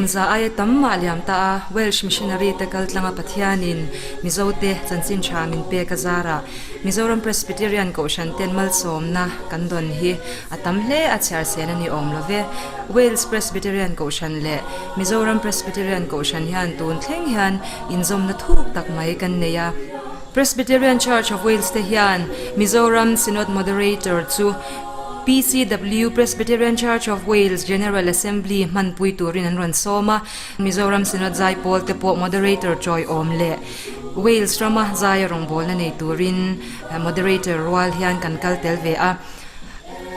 Kum za aia tam mah liam ta a, Welsh missionary te kal tlanga Pathianin Mizote chanchin tha min pek a zarah Mizoram Presbyterian Kohhran ten malsawmna kan dawn hi a tam hle a chhiar sen a ni awm lo ve. Wales Presbyterian Kohhran leh Mizoram Presbyterian Kohhran hian tun thleng hian inzawmna thuk tak mai kan nei a. Presbyterian Church of Wales te hian Mizoram Synod Moderator chu PCW, Presbyterian Church of Wales General Assembly hmanpui turin an rawn sawm a, Mizoram Synod Zaipawl te pawh Moderator chawiawm leh Wales rama zaia rawngbawlna nei turin Moderator rual hian kan kal tel ve a.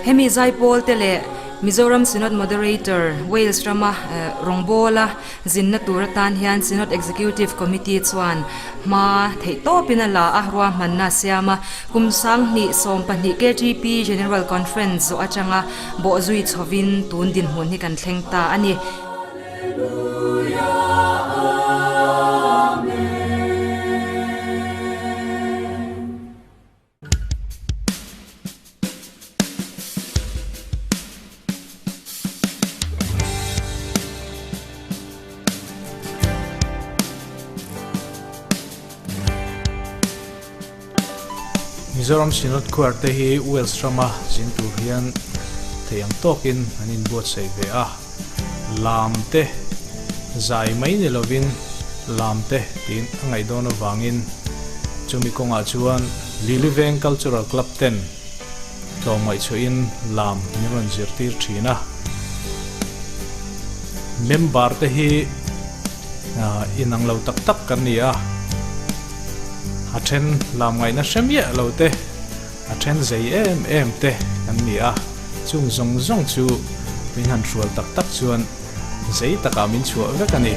Hemi Zaipawl te leh Mizoram Synod Moderator Wales rama rawngbawla Zinna tur atan hian Synod Executive Committee chuan hma theih tawpin a la a, ruahmanna a siam a. Kum 2012 KTP General Conference zawh atanga bawhzui chhovin tun dinhmun hi kan thleng ta a ni. Mizoram Synod Choir te hi Wales rama zin tur hian thei ang tawkin an inbuatsaih ve a, lam te zai mai ni lovin lam te tiin a ngaih dawn avangin chumi kawngah chuan Liliveng Cultural Club ten tlawmngaih chhuahin lam min rawn zirtir thin a. Member te hi inang lo tak tak kan ni a, a then lam ngaihna hre miah lo te, a then zei em em te kan ni a, chung zawng zawng chu min han hrual tak tak chuan zei takah min chhuah vek a ni.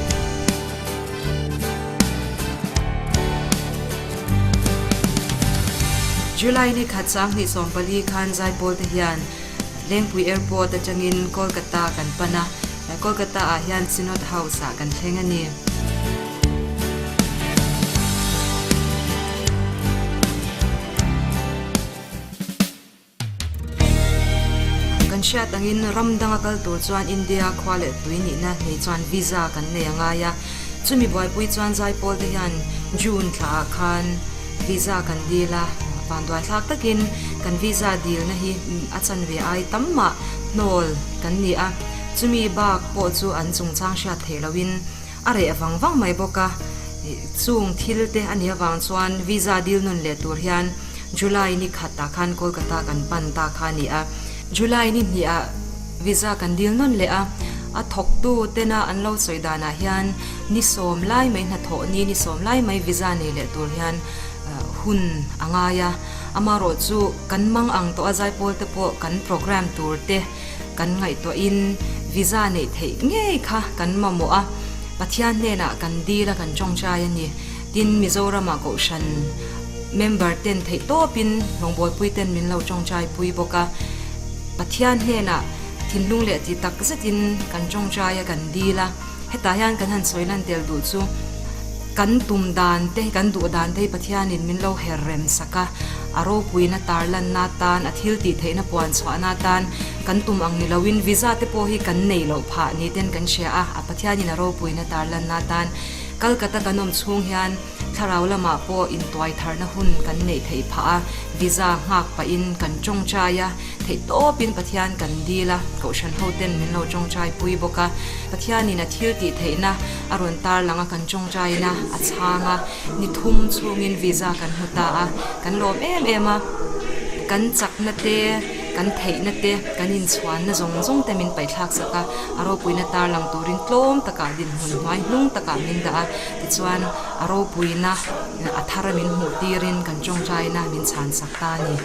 July ni khat 2014 khan Zaipawl te hian Lengpui Airport atangin Kolkata kan pan a, Kolkata ah hian Synod House ah kan thleng a ni. Kan hriat angin ram danga kal tur chuan India khua leh tui nihna nei chuan visa kan nei a ngai a, chumi buaipui chuan Zaipawl te hian June thla ah khan visa kan dil a, vanduai thlak takin kan visa dilna hi a chanve ai tam mah hnawl kan ni a, chumi bak pawh chu an chungchang hriat theih lohin a reh vang vang mai bawk a, chung thil te a nih avang chuan visa dil nawn leh tur hian July ni khatah khan Kolkata kan pan ta kha a ni a, July ni hnihah visa kan dil nawn leh a, a thawktu tena an lo sawi danah hian ni sawm lai mai hnathawh ni ni sawm lai mai visa nei leh tur hian hun a ngai a, amaherawh chu kan mang ang tawh a zaipawl te pawh kan programme tur te kan ngaihtuahin visa neih theih ngei kha kan mamawh a, Pathian hnenah kan dil a kan tawngtai a ni. Tin, Mizoramah Kohhran member ten theih tawpin rawngbawlpui ten min lo tawngtai pui bawk a, Pathian hnenah thinlung leh ti tak zetin kan tawngtai a kan dil a, hetah hian kan han sawi lan tel duh chu kan tum dan te kan duh dan te hi Pathianin min lo her rem sak a, a ropuina tar lanna atan a thil tih theihna puan chhuahna atan kan tum ang ni loin visa te pawh hi kan nei loh phah ni ten kan hria a, a Pathianin a ropuina tar lanna atan Kalkata kan awm chhung hian thlarau lamah pawh intuai tharna hun kan neih theih phah a, visa nghak pahin kan tawngtai a, theih tawpin Pathian kan dil a, Kohhran hoten min lo tawngtai pui bawk a, Pathianin a thil tih theihna a rawn tarlang a, kan tawngtaina a chhang a, ni thum chhungin visa kan hmu ta a, kan lawm em em a, kan chakna te, kan theihna te, kan inchhuanna zawng zawng te min paihthlak sak a, a ropuina tarlang turin tlawm takah dinhmun hnuai hnung takah min dah a, tichuan a ropuina a thara min hmuh tirin kan tawngtaina min chhan sak ta a ni.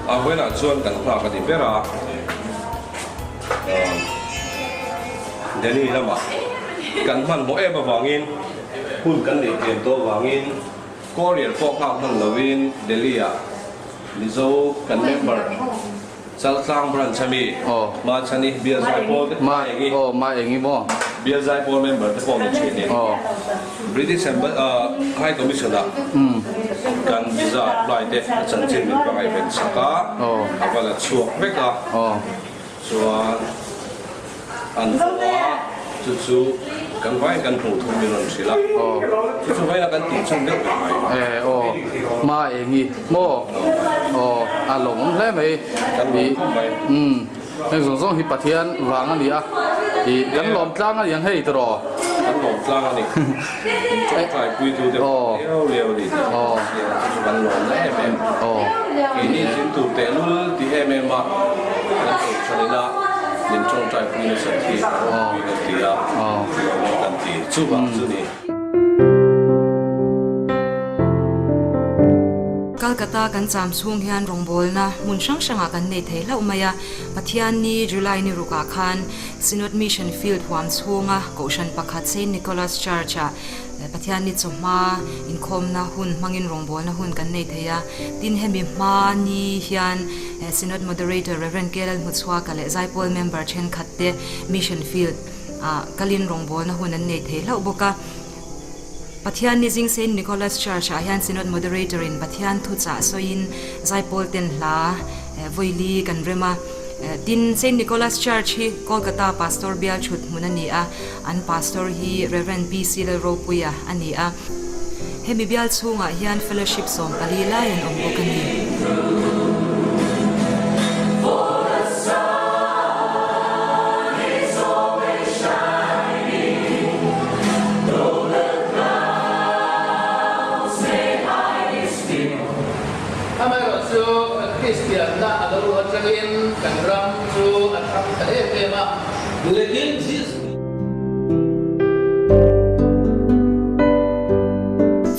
A vawiinah chuan kan nghak a ni ber a, Delhi lamah kan hmanhmawh em avangin hun kan neih tlem tawh avangin Courier pawh nghak hman lovin Delhi-ah Mizo kan member Chaltlang branch a mi Machhani Bial Zaipawl te Ma Engi Ma Engi maw Bial Zaipawl member te pawh ni thin in British High Commission ah kan visa apply te a chanchin min va ngaihven sak a, a va la chhuak vek a. Chuan an haw a, chu chu kan vai kan hmuh thum min rawn hrilh a, chu chu vaina kan tih chhan deuh ber mai. E aw, ma engi maw? Aw, a lawmawm hle mai. Kan lawm khawp mai. Umm, heng zawng zawng hi Pathian vang a ni a, ih kan lawm tlang a ni ang hei tiraw? Kan lawm tlang a ni. Kan tawngtai puitu te pawh liau liau a ni tih kan hria a, chu chu kan lawm na em em. Keini zin tur tehlul ti em em a, kan kohhran ina min tawngtai pui nasat hi ropui kan ti a, lawmawm kan ti. Chuvang chu ni. Calcutta kan cham chhung hian rawngbawlna hmun hrang hrangah kan nei thei hlauh mai a, Pathianni July ni rukah khan Synod Mission Field huam chhunga Kohhran pakhat Saint Nicholas Church-ah Pathianni chawhma inkhawmna hun hmangin rawngbawlna hun kan nei thei a. Tin, hemi hma ni hian Synod Moderator Rev. K. Lalhmuchhuaka leh Zaipawl member thenkhatte Mission Field-ah kalin rawngbawlna hun an nei thei hlauh bawk a. Pathianni zing Saint Nicholas Church-ah hian Synod Moderator-in Pathian thuchah sawiin Zaipawl ten hla vawili kan rem a. Tin, Saint Nicholas Church hi Kolkata Pastor bial thut hmun a ni a, an Pastor hi Rev. PC Lalropuia a ni a. Hemi bial chhungah hian Fellowship 14 lai an awm bawk a ni. Amaherawh chu Kristianna a lo luh atangin kan ram chu a thang ta em em a.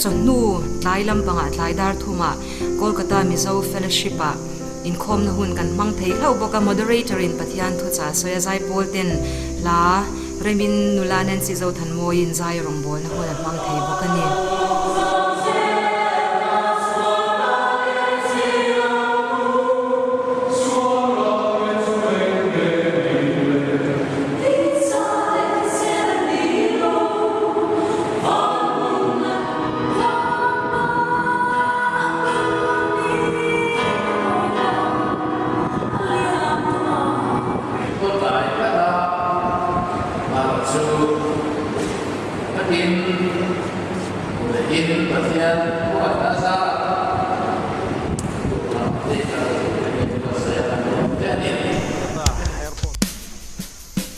Chawhnu tlai lampangah tlai dar thumah Kolkata Mizo Fellowship-ah inkhawmna hun kan hmang thei hlauh bawk a, Moderator-in Pathian thuchah sawi a zaipawl ten hla remin nula Nancy Zothanmawiin zai rawngbawlna hun a hmang thei bawk a ni. Kawtlai tlat a, mah chu takin lehin Pathian huatna zar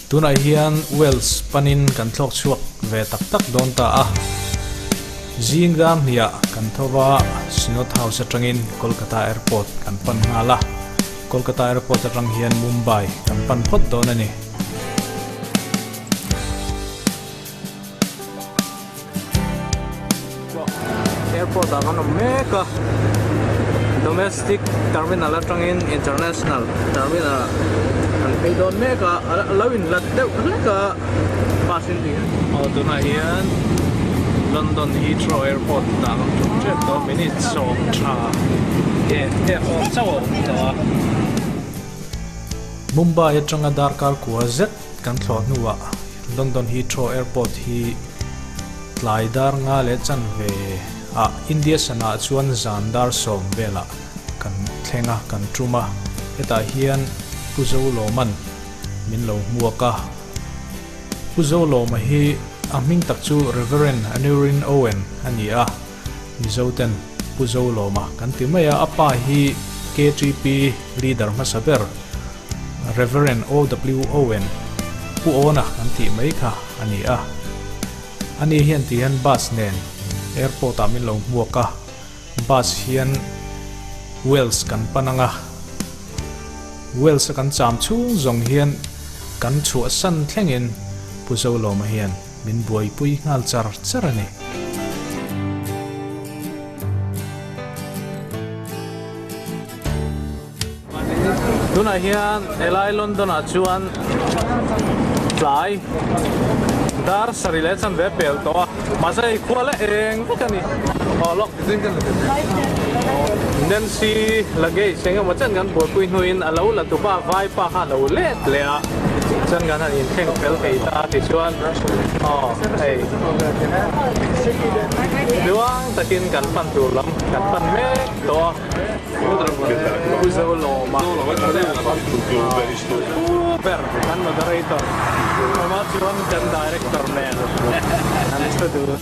Tunah hian Wales panin kan thlawk chhuak ve tak tak dawn ta a. Zing dar hniah kan tho va, Synod House atangin Kolkata Airport kan pan nghal a. Kolkata Airport atang hian Mumbai kan pan phawt dawn a ni. Airport ah kan awm mek a, Domestic Terminal atangin International Terminal ah kan phei dawn mek a, a lo inhlat deuh hlek a bus in ti aw tunah hian London Heathrow Airport ah kan tum tep tawh minute 10 eh airport chauh a awm tawh a. Mumbai atanga darkar kua zet kan thlawh hnuah London Heathrow Airport hi tlai dar nga leh chanve ah India sanah chuan zan dar sawm velah kan thleng a, kan tum a. Hetah hian Pu Zolawma'n min lo hmuak a. Pu Zolawma hi a hming tak chu Reverend Aneurin Owen a ni a, Mizo ten Pu Zolawma kan ti mai a, a pa hi KTP leader hmasa ber Rev. OW Owen, Pu Awna kan tih mai kha a ni a. Ani hian ti hian bus nen airport ah min lo hmuak a, bus hian Wales kan pan ang a. Wales a kan cham chhung zawng hian kan chhuahsan thlengin Pu Zolawma hian min buaipui nghal char char a ni. Tunah hian helai London ah chuan tlai dar sarih leh chanve pel tawh a, mahse hei khua la eng vek a ni. Aw lawk Nancy luggage eng emaw chen kan buaipui hnuin a lo la tupa vaipa kha a lo let leh a, chuan kan han inthleng fel thei ta tichuan aw hei tluang takin kan pan tur lam kan pan mek tawh a. Pu Zolawma Pu ber kan moderator awm a chuan kan director nen an thu dun.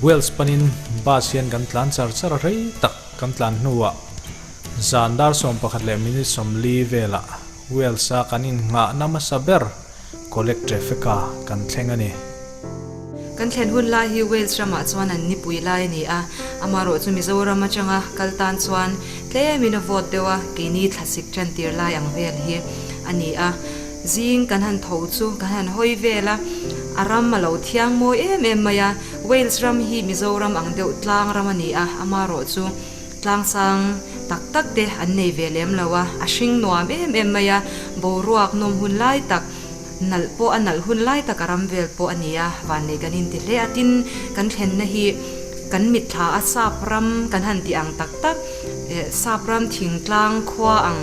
Wales panin bus hian kan tlan char char a rei tak kan tlan hnuah zan dar 11 leh minute 40 velah Wales a kan innghahna hmasa ber Coleg Trefeca kan thleng a ni. Kan thlen hun lai hi Wales ramah chuan an nipui lai a ni a, amarawh chu Mizoram atanga kal tan chuan tlemin a vawt deuh a, keini thlasik tan tir lai ang vel hi a ni a. Zing kan han tho chu kan han hawi vel a, a ram a lo thiang mawi em em mai a, Wales ram hi Mizoram ang deuh tlang ram a ni a, amarawh chu tlang sang tak tak te an nei ve lem lo a, a hring nuam em em mai a, boruak nawm hun lai tak. Nalh pawh a nalh hun lai tak a ram vel pawh a ni a, vannei kan inti hle a, tin kan thlenna hi kan mitthla a sap ram kan han tih ang tak tak eh sap ram thingtlang khua ang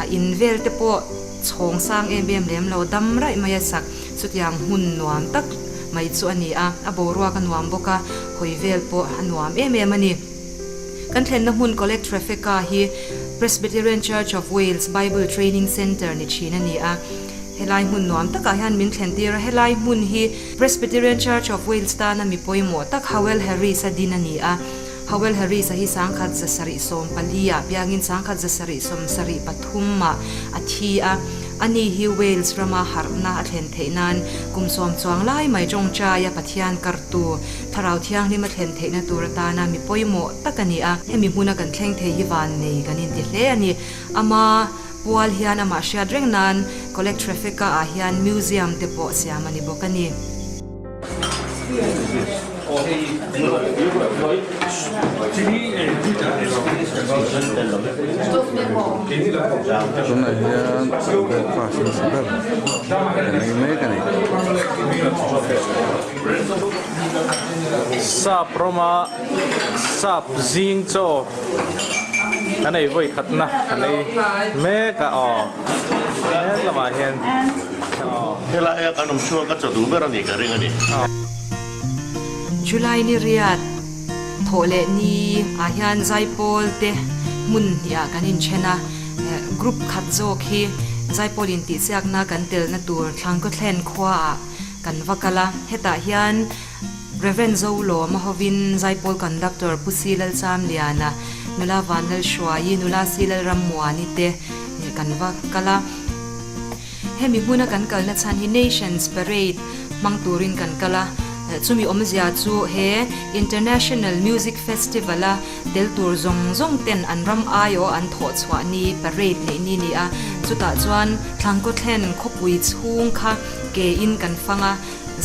a in vel te pawh chhawng sang em em lem lo dam raih mai a sak chutiang hmun nuam tak mai chu a ni a, a boruak a nuam bawk a, hawi vel pawh a nuam em em a ni. Kan thlenna hmun Coleg Trefeca hi Presbyterian Church of Wales Bible Training Centre ni thin a ni a. Helai hmun nuam takah hian min thlen tir a, helai hmun hi Presbyterian Church of Wales tana mi pawimawh tak Howell Harris a din a ni a. Howell Harris a hi 1714 ah piangin 1773 ah a thi a. Ani hi Wales rama harhna a thlen theih nan kum sawm chuang lai mai tawngtaia Pathian kartu Thlarau Thianghlim a thlen theihna tur atana mi pawimawh tak a ni a. Hemi hmuna kan thleng thei hi vannei kan inti hle a ni. Ama Pual hian amah hriat reng nan Coleg Traffic-a ah hian museum te pawh siam a ni bawk a ni. Tunah hian breakfast hmasa ber kan ei mek a ni. Sap rawma sap zing chaw. Kan ei vawi khatna kan ei mek a aw mek lamah hian aw. Helai a kan awm chhuak a chaw duh ber a nih ka ring a ni. July ni riat thawh leh ni ah hian Zaipawl te hmun hnih ah kan inthen a, group khat zawk hi Zaipawl intihsiakna kan telna tur Thlangkawthlen khua ah kan va kal a, hetah hian Rev. Zolawma hovin Zaipawl Conductor Pu Si Lalchamliana, Nula Vanlalhruaii, Nula Si Lalrammuani te kan va kal a. Hemi hmuna kan kalna chhan hi Nations Parade hmang turin kan kal a, chumi awmzia chu he International Music Festival a tel tur zawng zawng ten an ram aiawh an thawh chhuah ni parade neih ni ni a, chutah chuan Thlangkawthlen khawpui chhung kha ke in kan fang a,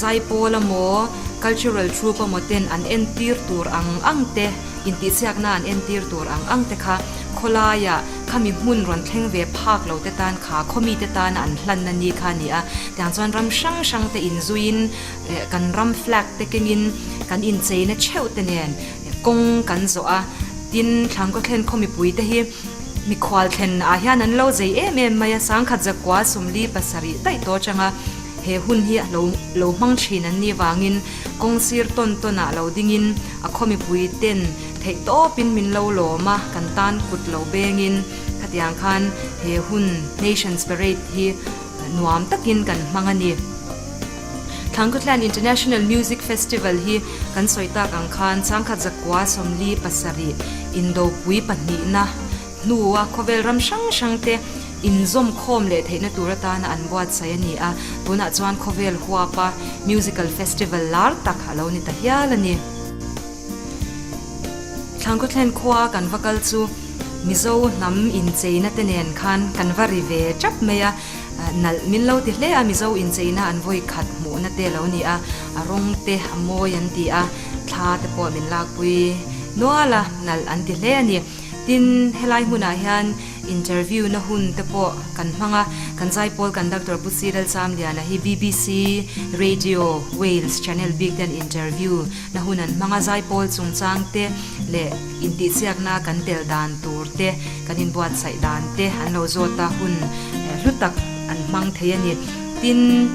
Zaipawl amaw, cultural troupe amaw ten an entir tur ang ang te, intihsiakna an entir tur ang ang te kha khawlaiah khami hmun rawn thleng ve phak lo te tan kha khawmi te tana an hlanna ni kha a ni a. Tiang chuan ram hrang hrang te inzuiin kan ram flag te kengin kan incheina theuh te nen kawng kan zawh a. Tin, Thlangkawthlen khawmipui te hi mikhual thlen ah hian an lo zei em em mai a, sangkhat zakua sumli pasarih daih tawh atanga He hun hi lo lo hmang thin an nih vangin kawng sir tawn tawnah lo dingin a khaw mipui ten theih tawpin min lo lawm a, kan tan kut lo bengin khatiang khan he hun Nations Parade hi nuam takin kan hmang a ni. Thlangkhawtlan International Music Festival hi kan sawi tak ang khan changkhat zakua 47 indopui pahnihna Hnua khawvel ram hrang hrang te inzawm khawm leh theihna tur atana an buatsaih a ni a, tunah chuan khawvel huapa musical festival lar tak a lo ni ta hial a ni. Thlangkhawthlen khua kan va kal chu Mizo hnam incheina te nen khan kan va ri ve tap mai a, nalh min lo ti hle a, Mizo incheina an vawi khat hmuhna te a lo ni a, a rawng te a mawi an ti a, thla te pawh min lakpui nual a, nalh an ti hle a ni. Tin, helai hmunah hian interview na hun te pawh kan hmang a, kan zaipawl conductor Pu Cyril Chamliana hi bbc Radio Wales channel bik ten interview na hun an hmang a, zaipawl chungchang te leh intihsiakna kan tel dan tur te, kan inbuatsaih dan te an lo zawt a, hun hlu tak an hmang thei a ni. Tin,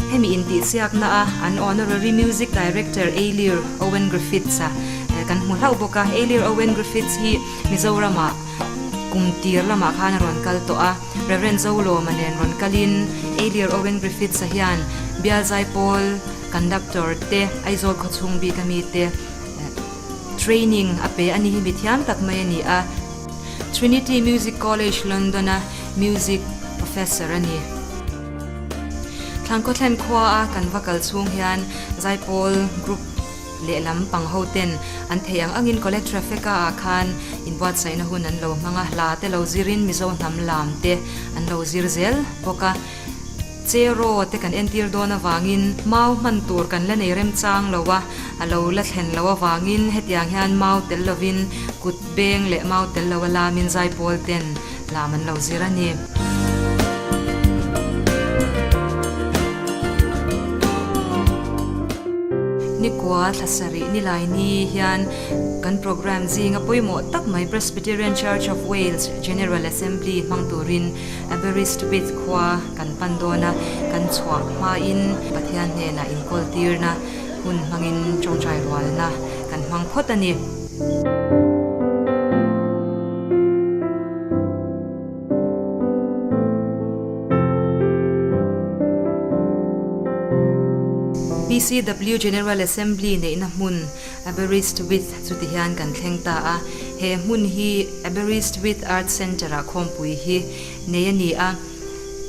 hemi intihsiakna a an honorary music director Eilir Owen Griffiths a kan hmu hlauh bawk a, Eilir Owen Griffiths hi Mizoramah kum tir lamah khan a rawn kal tawh a, Rev. Zolawma nen rawn kalin Eilir Owen Griffiths a hian Bial Zaipawl conductor te, Aizawl khawchhung bik ami te training a pe a ni hi mithiam tak mai a ni a. Trinity Music College London-a music professor a ni. Thlangkhawthlen khua a kan va kal chhung hian Zaipawl group lehlam pang ho ten an theih ang angin College Traffic-a ah khan inbuatsaihna hun an lo hmang a, hla te lo zirin Mizo hnam lam te an lo zir zel bawk a. Cheraw te kan entir dawn avangin mau hman tur kan la nei remchang lo a, a lo la thlen lo avangin hetiang hian mau tel lovin kut beng leh mau tel lo a lamin zaipawl ten lam an lo zir a ni. Nikua thla sarih nilai ni hian kan programme zinga pawimawh tak mai Presbyterian Church of Wales General Assembly hmang turin Aberystwyth khua kan pan dawn a, kan chhuah hmain Pathian hnenah inkawl tirna hun hmangin tawngtai rualna kan hmang phawt a ni. PCW General Assembly neihna hmun Aberystwyth chu tihian kan thleng ta a, he hmun hi Aberystwyth Arts Centre-ah khawmpui hi nei a ni a.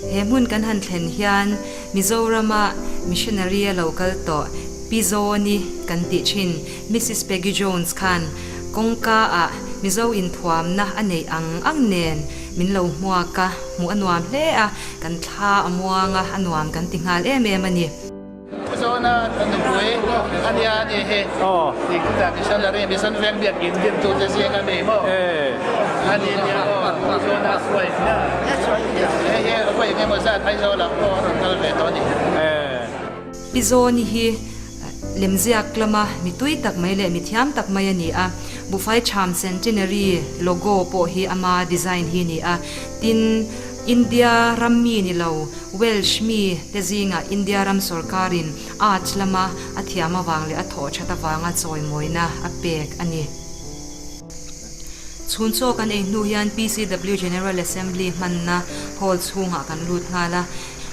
He hmun kan han thlen hian Mizorama missionary a lo kal tawh Pi Zawni kan tih thin Missus Peggy Jones khan kawngka ah Mizo inthuamna a neih ang ang nen min lo hmuak a, hmuh a nuam hle a, kan thla a muang a, a nuam kan ti nghal em em a ni. Pu Zawna nupui a nia a nih hi. Tih chu dah missionary mission veng biak in din tu te zing a ni maw? A ni nia aw Pu Zawna wife nia. Hei hi vawi eng emaw zat Aizawl ah pawh a rawn kal ve tawh a ni. Pi Zawni hi lemziak lama mi tui tak mai leh mi thiam tak mai a ni a, Buhfai Cham Centenary logo pawh hi ama design hi a ni a, tin India ram mi ni lo Welsh mi te zingah India ram sorkarin arts lama a thiam avang leh a thawh that avanga chawimawina a pek a ni. Chhun chaw kan ei hnu hian PCW General Assembly hmanna hall chhungah kan lut nghal a.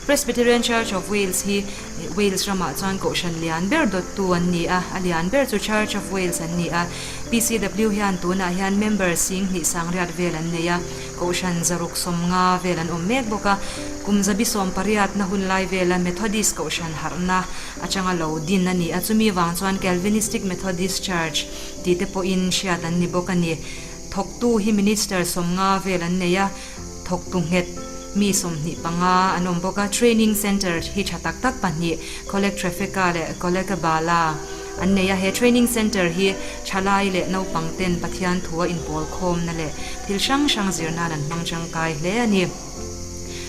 Presbyterian Church of Wales hi Wales ramah chuan kohhran lian ber dawttu an ni a, a lian ber chu Church of Wales an ni a. PCW hian tunah hian member sing hnih sangriat vel an nei a, kohhran zaruk sawmnga vel an awm mek bawk a. Kum zabi sawm pariatna hun lai vela Methodist kohhran harhna atanga lo din a ni a, chumi vang chuan Calvinistic Methodist Church tih te pawhin hriat an ni bawk a ni. Thawktu hi minister sawmnga vel an nei a, thawktu nghet mi 25 an awm bawk a. Training Centre hi tha tak tak pahnih, Coleg Trefeca leh Coleg Bala an nei a. He Training Centre hi thalai leh naupang ten Pathian thua inpawlkhawmna leh thil hrang hrang zir nan an hmang tangkai hle a ni.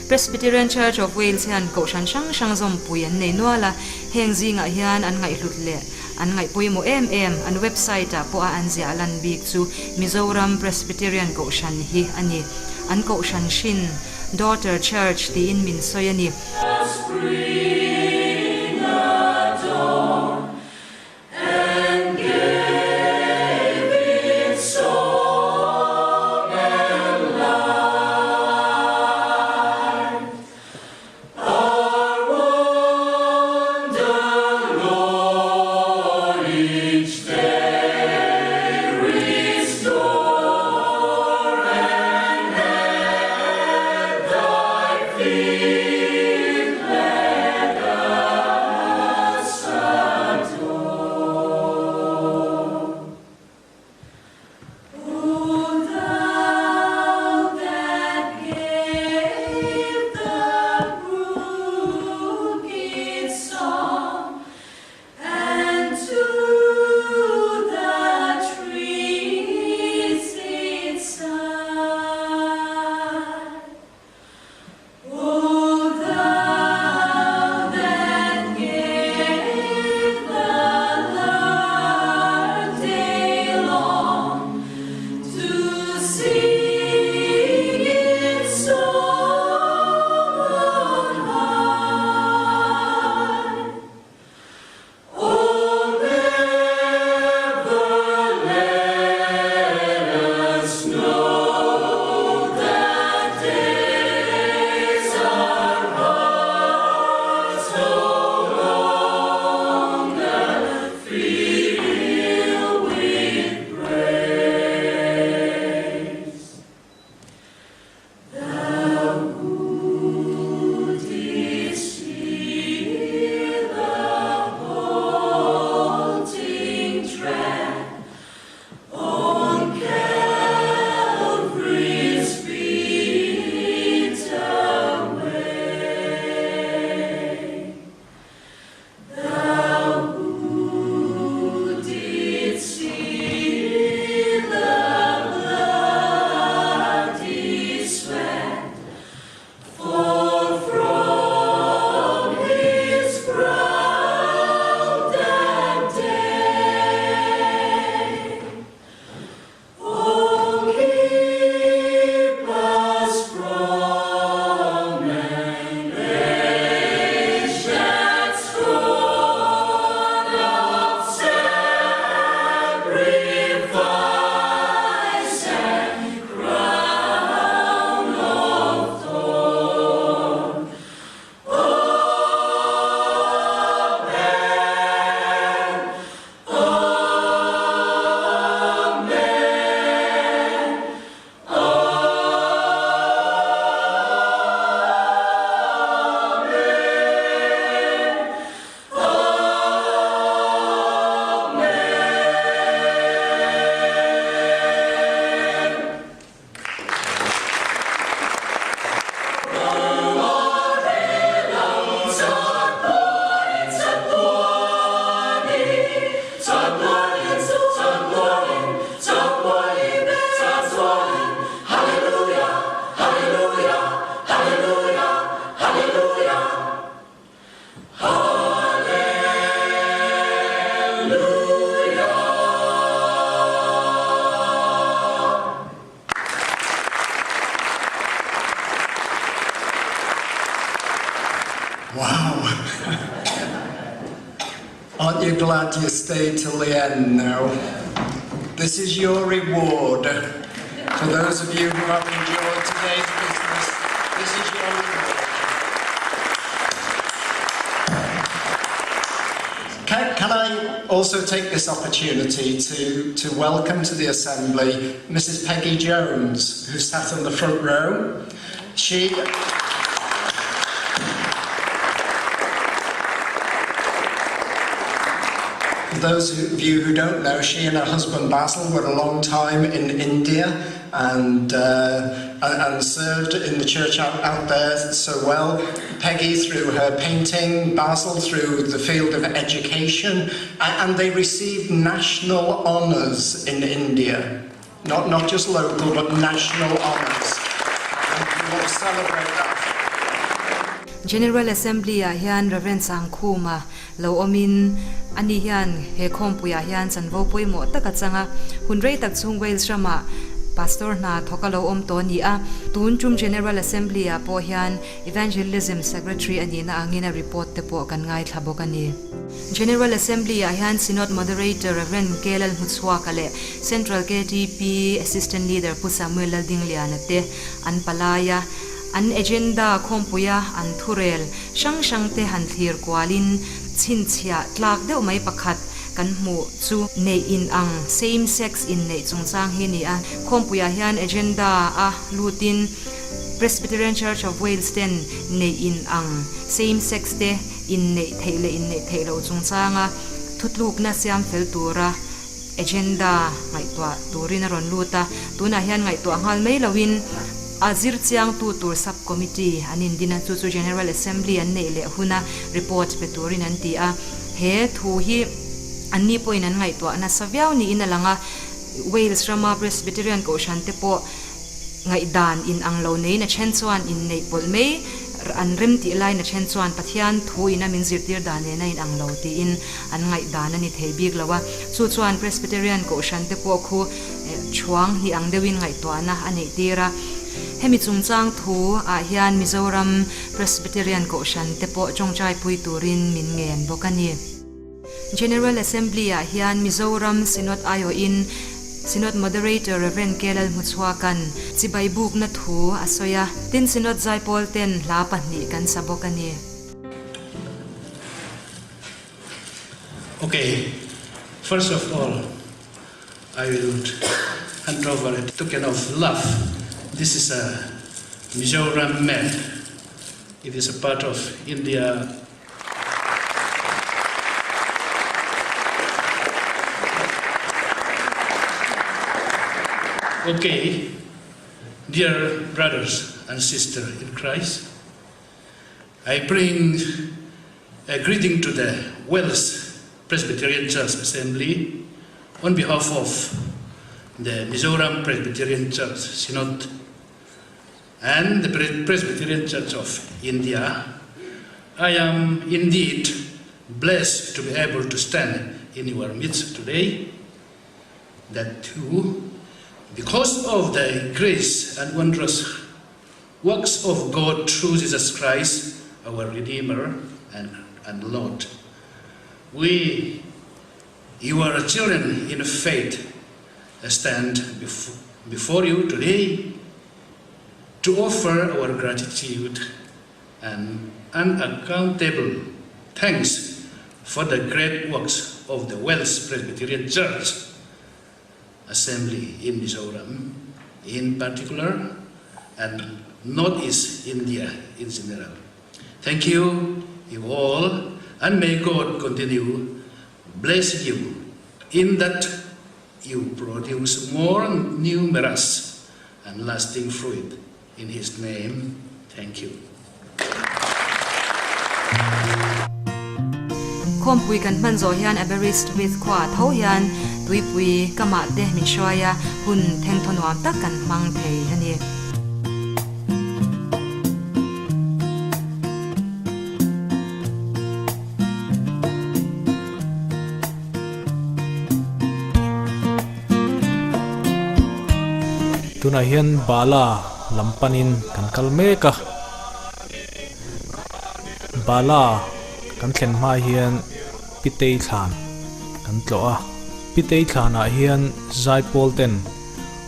Presbyterian Church of Wales hian kohhran hrang hrang zawmpui an nei nual a, heng zingah hian an ngaihhlut leh an ngaih pawimawh em em, an website ah pawha an ziah lan bik chu Mizoram Presbyterian Kohhran hi a ni. An kohhran hrin Daughter Church tiin min sawi a ni. Wow. Aren't you glad you stayed till the end now? This is your reward. For those of you who have enjoyed today's business, this is your reward. can I also take this opportunity to, to welcome to the Assembly Mrs Peggy Jones, who sat on the front row. She... For those of you who don't know, she and her husband Basil were a long time in India and, uh, and served in the church out, out there so well. Peggy through her painting, Basil through the field of education, and, and they received national honours in India. Not, not just local, but national honours. And we want to celebrate that. General Assembly ah hian Rev. Sangkhuma lo awmin ani hian he khawmpuiah hian chanvo pawimawh tak a chang a, hun rei tak chhung Wales ramah Pastor hna thawk a lo awm tawh a ni a. Tun tum General Assembly ah pawh hian Evangelism Secretary a nihna angin a report te pawh kan ngaithla bawk a ni. General Assembly ah hian Synod Moderator Rev. K. Lalhmuchhuaka leh Central ktp Assistant Leader Pu Samuel Laldingliana te an palai a, an agenda khawmpuia an thurel hrang hrang te han thlir kualin chhinchhiah tlak deuh mai pakhat kan hmuh chu neih in ang same sex inneih chungchang hi a ni a. Khawmpuiah hian agenda a lutin Presbyterian Church of Wales ten neih in ang same sex te inneih theih leh inneih theih loh chungchanga thutlukna siam fel tura Agenda ngaihtuah turin a rawn lut a, tunah hian ngaihtuah nghal mai loin a zir chiangtu tur sub-committee an indin a, chu chu General Assembly an neih leh huna report pe turin an ti a. He thu hi anni pawhin an ngaihtuah nasa viau niin a lang a, Wales rama Presbyterian kohhran te pawh Ngaihdan in ang lo neiin a then chuan inneih pawlh mai, an rem tih laiin a then chuan Pathian thu ina min zirtir dan nena in ang lo tiin an ngaihdan a ni thei bik lo a. Chu chuan Presbyterian Kohhran te pawh khu thuang hnih ang deuhin ngaihtuahna a neih tir a. Hemi chungchang thu ah hian Mizoram Presbyterian Kohhran te pawh tawngtai pui turin min ngen bawk a ni. General Assembly ah hian Mizoram Synod aiawhin Synod Moderator Rev. K. Lalhmuchhuaka'n chibai bukna thu a sawi a, tin Synod zaipawl ten hla pahnih kan sa bawk a ni. Okay, first of all, I will hand over a token of love. This is a Mizoram map. It is a part of India Okay, dear brothers and sisters in Christ, I bring a greeting to the Wales Presbyterian Church Assembly on behalf of the Mizoram Presbyterian Church Synod and the Presbyterian Church of India. I am indeed blessed to be able to stand in your midst today. That too, because of the grace and wondrous works of God through Jesus Christ, our Redeemer and, and Lord. We, your children in faith, stand before, before you today to offer our gratitude and unaccountable thanks for the great works of the Welsh Presbyterian Church Assembly in Mizoram in particular and Northeast India in general. Thank you, you all, and may God continue blessing you in that you produce more numerous and lasting fruit. In His name, thank you. Khawmpui kan hman zawh hian Aberystwyth khua tho hian tuipui ka mah te min hruai a, hun thengthaw nuam tak kan hmang thei a ni. Tunah hian Bala lam panin kan kal mek a, Bala kan thlen hma hian Pitei thlan kan tlawh a, Pitei thlanah hian Zaipawl ten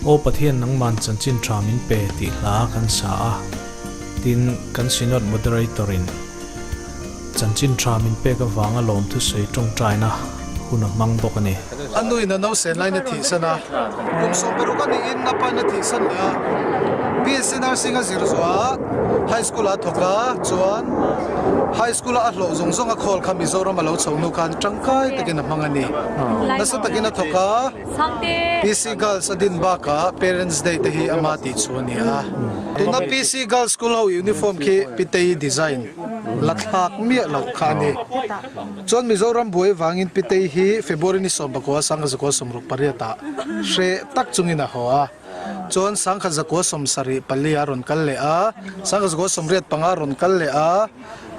Aw Pathian nangman chanchin tha min pe tih hla kan sa a, tin kan Synod Moderator in. Chanchin tha min pek avanga lawmthusawi tawngtaina hun a hmang bawk a ni. A nuin a nausen lain a thihsan a, kum 16 a niin a pain a thihsan leh a. BSc Nursing a zir zuah a, High School ah a thawk a, chuan High School a a hlawh zawng zawng a khawl kha Mizoram a lo chho hnu khan tangkai takin a hmang a ni. Nasa takin a thawk a, PC Girls a din bakah Parents Day te hi ama tih chu a ni a. Tuna PC Girls School ho uniform khi Pitei design la thlak miah loh kha a ni. Chuan Mizoram buai vangin Pitei hi February ni 19 1968 ah hreh tak chungin a haw a. Chuan 1974 a rawn kal leh a, 1985 a rawn kal leh a,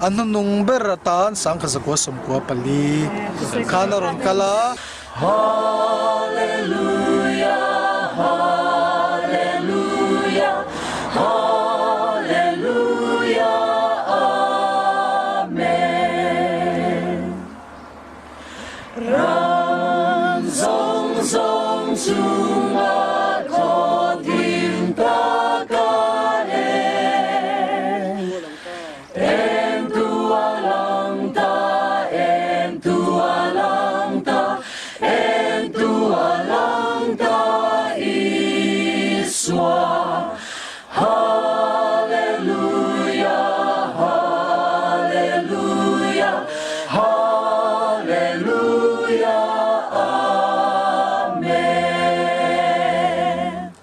a hnuhnung ber atan 1994 khan a rawn kal a.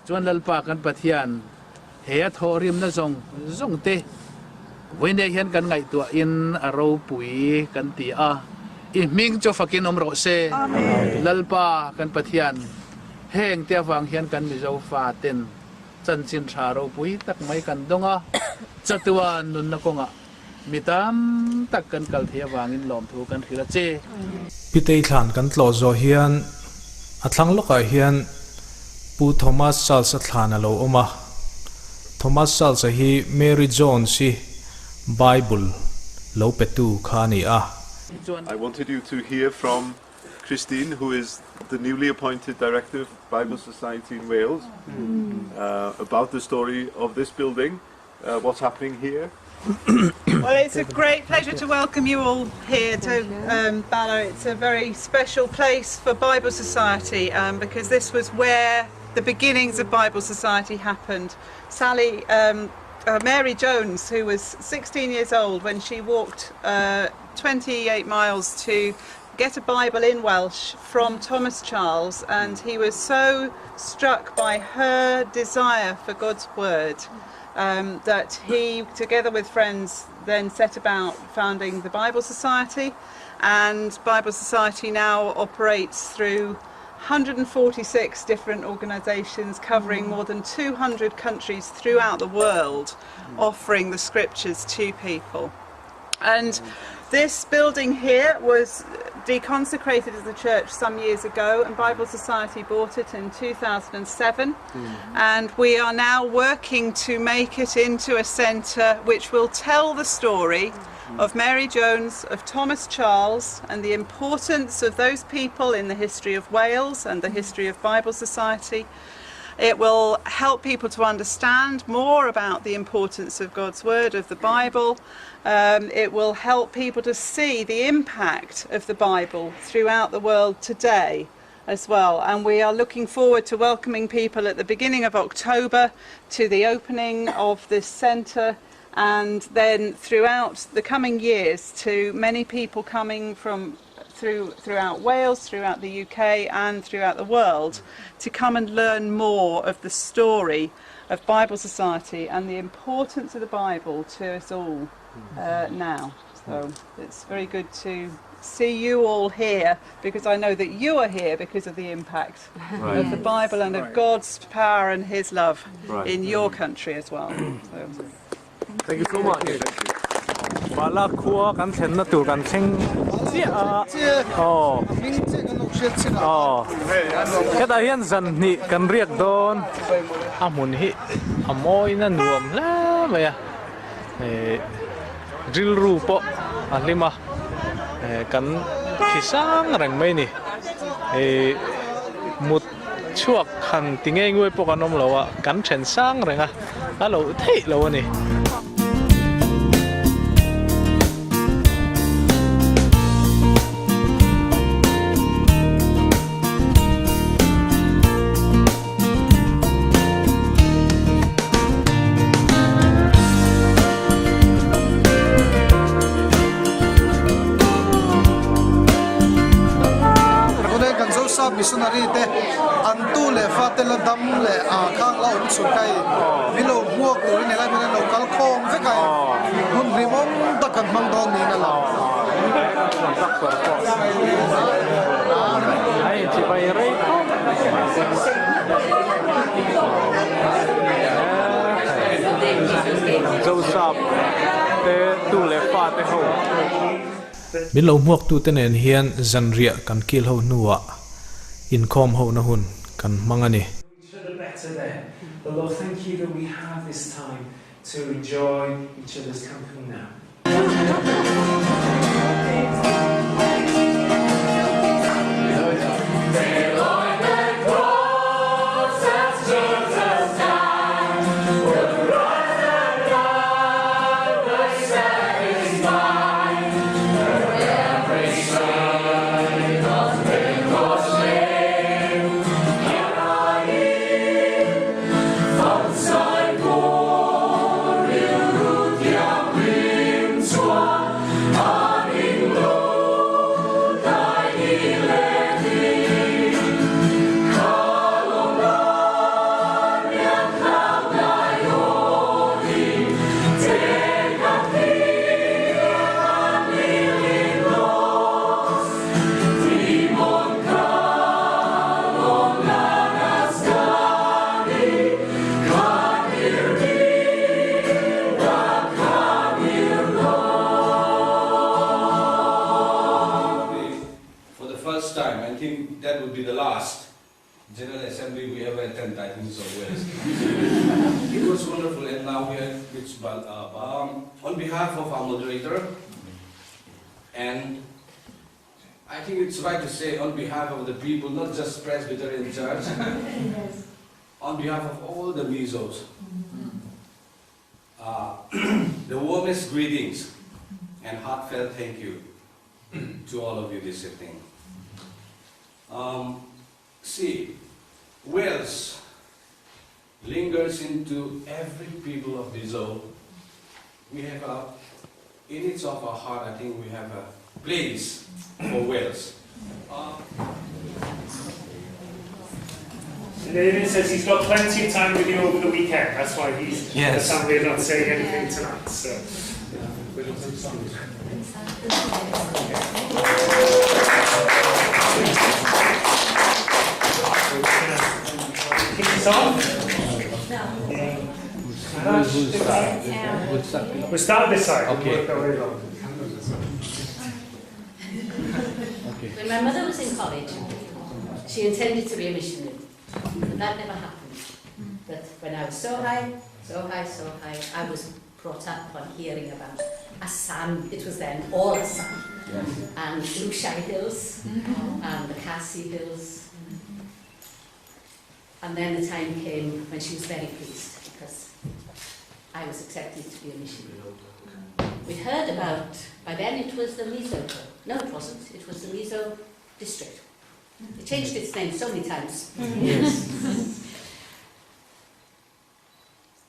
Chuan Lalpa kan Pathian he a thawhrimna zawng zawng te vawiinah hian kan ngaihtuahin a ropui kan ti a, i hming chu fakin awm rawh se. Lalpa kan Pathian heng te avang hian kan Mizo faten Chanchin tha ropui tak mai kan dawng a, chatuan nunna kawngah mi tam tak kan kal thei avangin lawmthu kan hrilh a che. Pitei thlan kan tlawh zawh hian a thlang lawkah hian Pu Thomas Charles-a thlan a lo awm a. Thomas Charles-a hi Mary Jones-i Bible lo petu kha a ni a. I wanted you to hear from Christine, who is the newly appointed director of Bible Society in Wales, mm. about the story of this building, uh, what's happening here. well, it's a great pleasure to welcome you all here to um, Bala. It's a very special place for Bible Society um, because this was where the beginnings of Bible Society happened. Sally, um, uh, Mary Jones, who was 16 years old when she walked uh, 28 miles to get a Bible in Welsh from Thomas Charles, and he was so struck by her desire for God's Word um, that he, together with friends, then set about founding the Bible Society. And Bible Society now operates through 146 different organisations covering more than 200 countries throughout the world, offering the scriptures to people. And this building here was deconsecrated as a church some years ago, and Bible Society bought it in 2007. Mm. And we are now working to make it into a centre which will tell the story mm. of Mary Jones, of Thomas Charles, and the importance of those people in the history of Wales and the history of Bible Society. It will help people to understand more about the importance of God's Word, of the Bible. Um, it will help people to see the impact of the Bible throughout the world today as well. And we are looking forward to welcoming people at the beginning of October to the opening of this centre and then throughout the coming years to many people coming from through, throughout Wales, throughout the UK and throughout the world to come and learn more of the story of Bible Society and the importance of the Bible to us all uh, now. So it's very good to see you all here because I know that you are here because of the impact right. of the Bible and of God's power and His love right. in your country as well. So. Thank you so much. Bala khua kan thlenna tur kan thleng chiah a. Aw. Aw. Hetah hian zan hnih kan riak dawn. A hmun hi a mawiin a nuam hle mai a. Eh rilru pawh a hlim a. Eh kan thi sang reng mai a ni. Eh mut Chhuak han ti ngei nguai pawh kan awm lo a, kan then sang reng a, a loh theih lo a ni. missionary te an tu leh fa te la dam leh a khang la awm chhun kha hei min lo hmuak turin helai hmun hian lo kal khawm vek a hei hmun hlimawm tak kan hmang dawn niin a lang. Min lo hmuaktute nen hian zanriah kan kil ho hnuah inkhawm hona hun kan hmang a ni. For the first time, I think that would be the last General Assembly we ever attend, I think so, Wales. It was wonderful, and now we are with um, on behalf of our moderator, and I think it's right to say on behalf of the people, not just Presbyterian Church, on behalf of all the Mizos, uh, the warmest greetings and heartfelt thank you to all of you this evening. Um, see, Wales lingers into every people of Mizo. We have a, in each of our heart, I think we have a place for Wales. Uh, David says he's got plenty of time with you over the weekend. That's why he's yes. the not saying anything tonight. So. Kick off. We'll start this side. Okay. okay. When my mother was in college, she intended to be a missionary, but that never happened. But when I was so high, so high, so high, I was brought up on hearing about Assam, it was then all Assam, yes. and Lushai Hills, mm -hmm. and the Khasi Hills. And then the time came when she was very pleased because I was accepted to be a missionary. We heard about, by then it was the Mizo. No, it wasn't. It was the Mizo district. It changed its name so many times. Yes.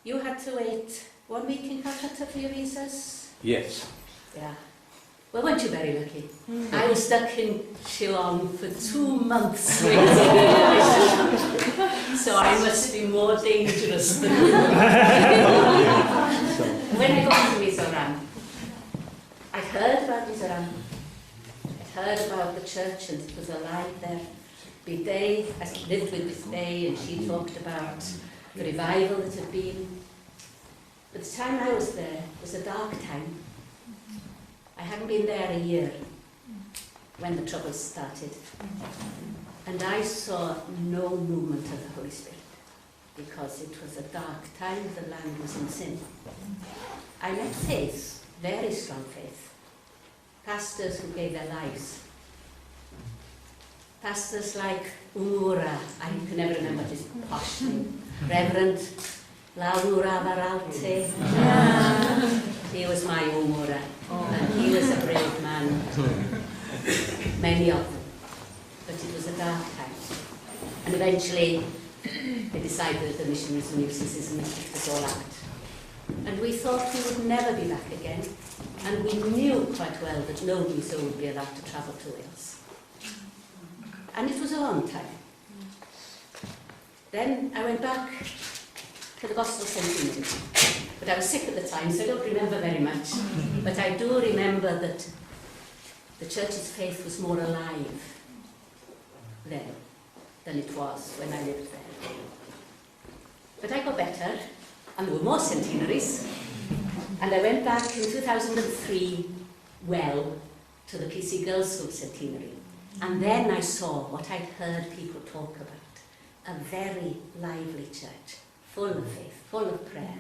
you had to wait one week in Calcutta for your visas? Yes. Yeah. Well, weren't you very lucky? Mm. I was stuck in Shillong for two months waiting. so I must be more dangerous than you. when I got to Mizoram, I'd heard about Mizoram. I'd heard about the church and it was alive there. Big I lived with this day and she talked about the revival that had been. But the time I was there was a dark time. I hadn't been there a year when the troubles started. And I saw no movement of the Holy Spirit because it was a dark time, the land was in sin. I met faith, very strong faith, pastors who gave their lives. Pastors like Umura, I can never remember his posh name, Reverend Laura Varalte. He was my Umura, and he was a brave man. Many of them. But it was a dark time. And eventually, they decided that the missionaries were nuisances and kicked us all out. And we thought we would never be back again. And we knew quite well that no Mizo would be allowed to travel to Wales. And it was a long time. Then I went back to the Gospel Centenary. But I was sick at the time, so I don't remember very much. But I do remember that the church's faith was more alive then than it was when I lived there. But I got better, and there were more centenaries. And I went back in 2003, well, to the PC Girls School centenary. And then I saw what I'd heard people talk about, a very lively church, full of faith, full of prayer.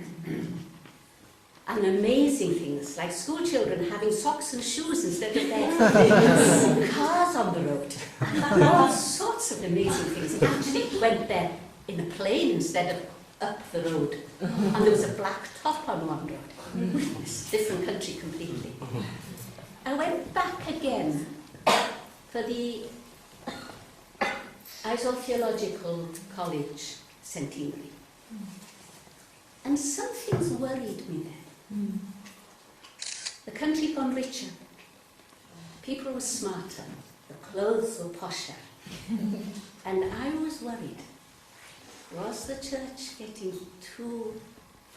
And amazing things like school children having socks and shoes instead of their cars on the road. All sorts of amazing things. Actually went there in a plane instead of up the road. And there was a black top on one road. Goodness, different country completely. I went back again for the Aizawl Theological College centenary. And some things worried me then. The country gone richer. People were smarter. The clothes were posher. And I was worried. Was the church getting too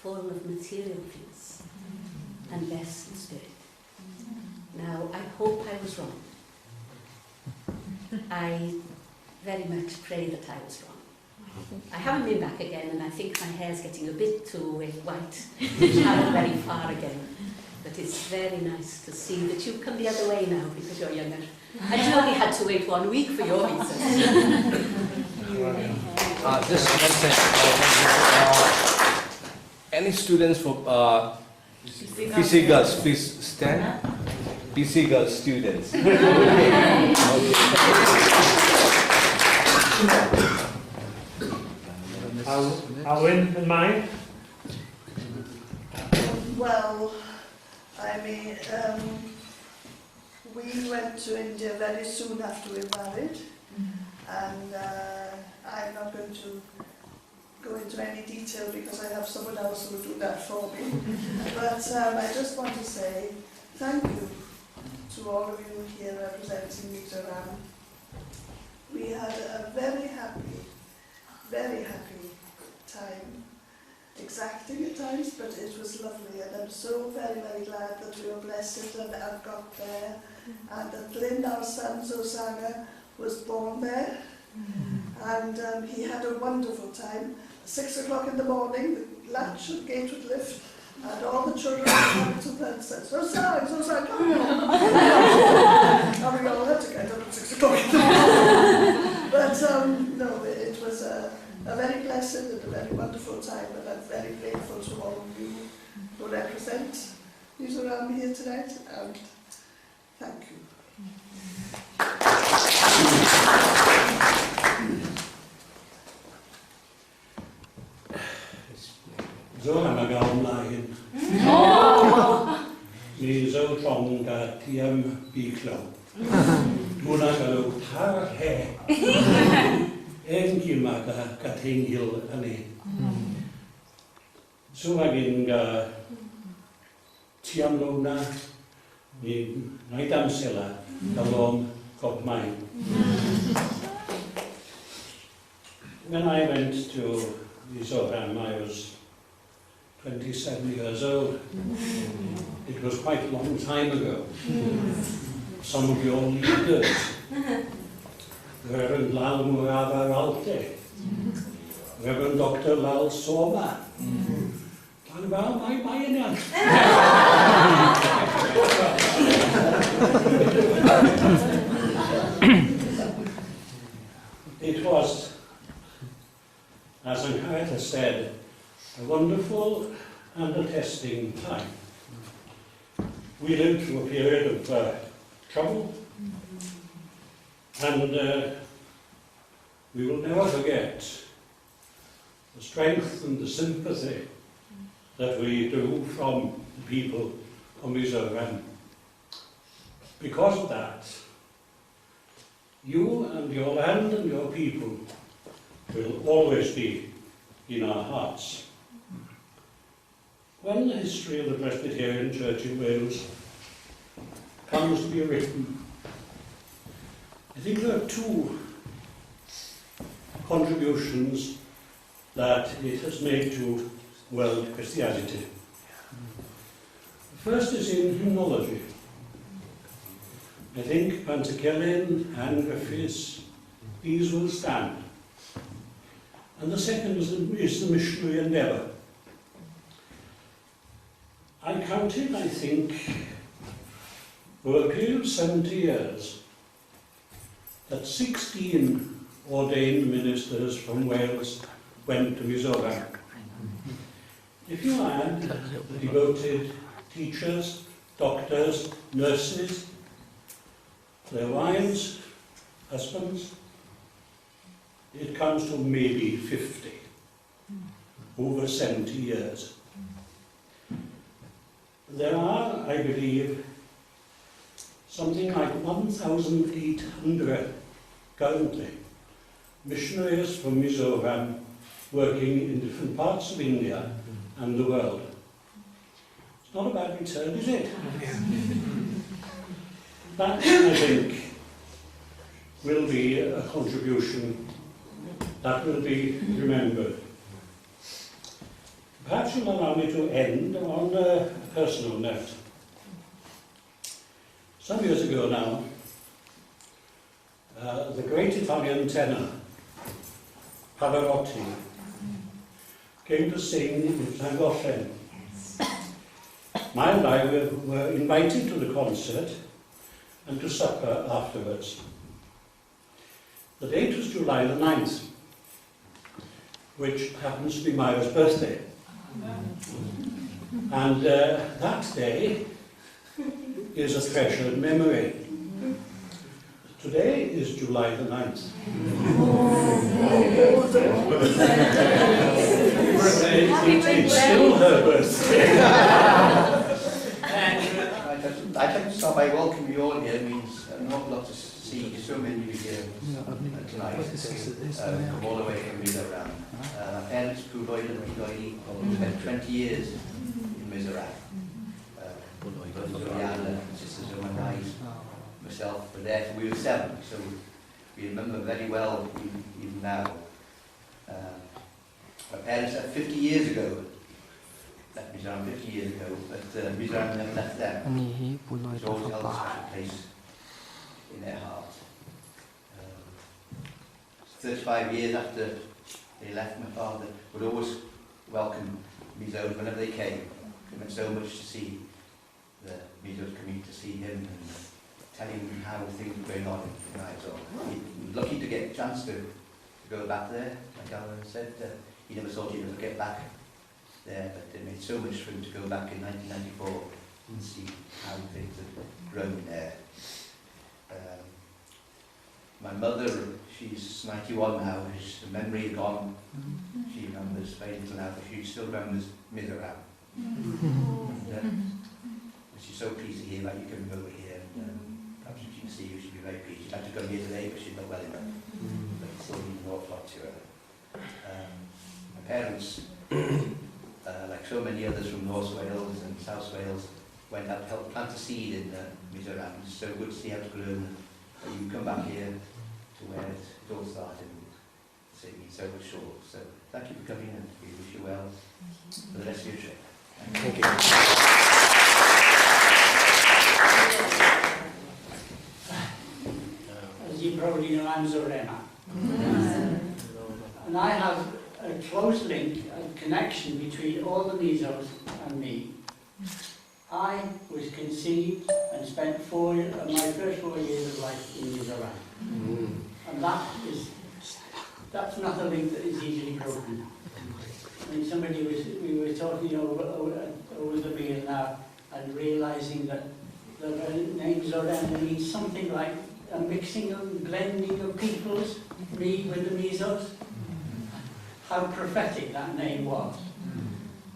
full of material things and less in spirit? Now, I hope I was wrong. I very much pray that I was wrong. I haven't been back again, and I think my hair's getting a bit too white to travel very far again. But it's very nice to see that you've come the other way now because you're younger. And you only had to wait 1 week for your visas. Just one thing. Any students from PC Girls, please stand. PC Girls students. Okay. Alwyn and mine? Well, I mean, we went to India very soon after we were married, and I'm not going to go into any detail because I have someone else who will do that for me. But I just want to say thank you to all of you here representing Mizoram. We had a very happy, very happy time, exacting at times, but it was lovely, and I'm so very, very glad that we were blessed and got there, and that Glyn, our son, Zosanga, was born there, and he had a wonderful time. 6 o'clock in the morning, the latch of the gate would lift, and all the children would come to them and say, Zosang, Zosang, come on! And we all had to get up at 6 o'clock in the morning. But no, it was a very blessed and a very wonderful time, and I'm very grateful to all of you who represent Mizoram here tonight, and thank you. Zoram a gawn lahin. Mi zo tong ga tiem biklo. Muna ga lo tar he. Engima ga ga tinghil ani. Suwagin ga tiam lo na ni ngaidam sela ga lom kop mai. When I went to Mizoram, I was 27 years old. It was quite a long time ago. Some of your leaders, Reverend Lal Murava Ralte, Reverend Dr. Lal Soma. It was, as Angharad has said, a wonderful and a testing time. We lived through a period of trouble, and we will never forget the strength and the sympathy that we drew from the people of Mizoram. Because of that, you and your land and your people will always be in our hearts. When the history of the Presbyterian Church in Wales comes to be written, I think there are two contributions that it has made to world Christianity. The first is in hymnology. I think Pantycelyn and Griffiths, these will stand. And the second is the, is the missionary endeavour. I counted, I think, over a period of 70 years, that 16 ordained ministers from Wales went to Mizoram. If you add devoted teachers, doctors, nurses, their wives, husbands, it comes to maybe 50 over 70 years. There are, I believe, something like 1,800 currently missionaries from Mizoram working in different parts of India and the world. It's not a bad return, is it? That, I think, will be a contribution that will be remembered. Perhaps you'll allow me to end on a personal note. Some years ago now, uh, the great Italian tenor, Pavarotti, came to sing in Llangollen. My and I were, were invited to the concert and to supper afterwards. The date was July the 9th, which happens to be Myra's birthday. And uh, that day is a treasured memory. Today is July the 9th. It's still her birthday. I'd like to start by welcoming you all here. It means an awful lot to see so many of you here tonight. Uh, come all the way from Mizoram. Uh, my parents, Poo Lloyd and Pete Doily, spent 20 years in Mizoram. Uh, Juliana, sisters of my wife, myself were there till we were seven, so we remember very well even, even now. Um, my parents left 50 years ago, left Mizoram 50 years ago, but uh, Mizoram never left them. Ani hi Pu It's Lloyd-a always held a fapa. special place in their heart. Um, 35 years after they left, my father would always welcome Mizos whenever they came. It meant so much to see the Mizos coming to see him and tell him how things were going on in Izor. He was lucky to get a chance to, to go back there. Like Alan said, uh, he never thought he'd ever get back there, but it made so much for him to go back in 1994 and see how things had grown there. Um, my mother, she's 91 now, her memory is gone. She remembers very little now, but she still remembers Mizoram. And, uh, she's so pleased to hear that you coming over here. And, um, perhaps if she can see you, she'd be very pleased. She'd like to come here today, but she's not well enough. But it still means an awful lot to her. Um, my parents, uh, like so many others from North Wales and South Wales, went out to help plant a seed in uh, Mizoram. It's so good to see how it's grown. That you come back here to where it, it all started. So it means so much sure. So thank you for coming and we wish you well for the rest of your trip. Thank you. As you probably know, I'm Zorema. And I have a close link, a connection between all the Mizos and me. I was conceived and spent four, uh, my first four years of life in Mizoram. Mm. And that is, that's not a link that is easily broken. I mean, somebody was, we were talking over, over, over the meal now and realizing that the name Zoram means something like a mixing and blending of peoples, me with the Mizos. How prophetic that name was.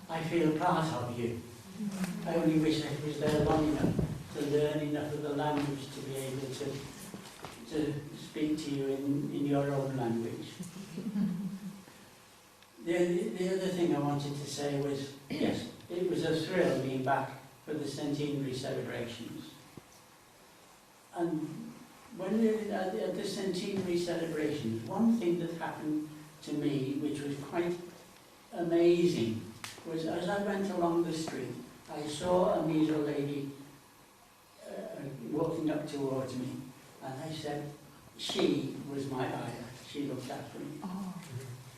I feel part of you. I only wish I was there long enough to learn enough of the language to be able to, to speak to you in, in your own language. The, the other thing I wanted to say was, yes, it was a thrill being back for the centenary celebrations. And When we were at the, at the centenary celebrations, one thing that happened to me, which was quite amazing, was as I went along the street, I saw a Mizo lady uh, walking up towards me, and I said, she was my ayah. She looked after me. Oh.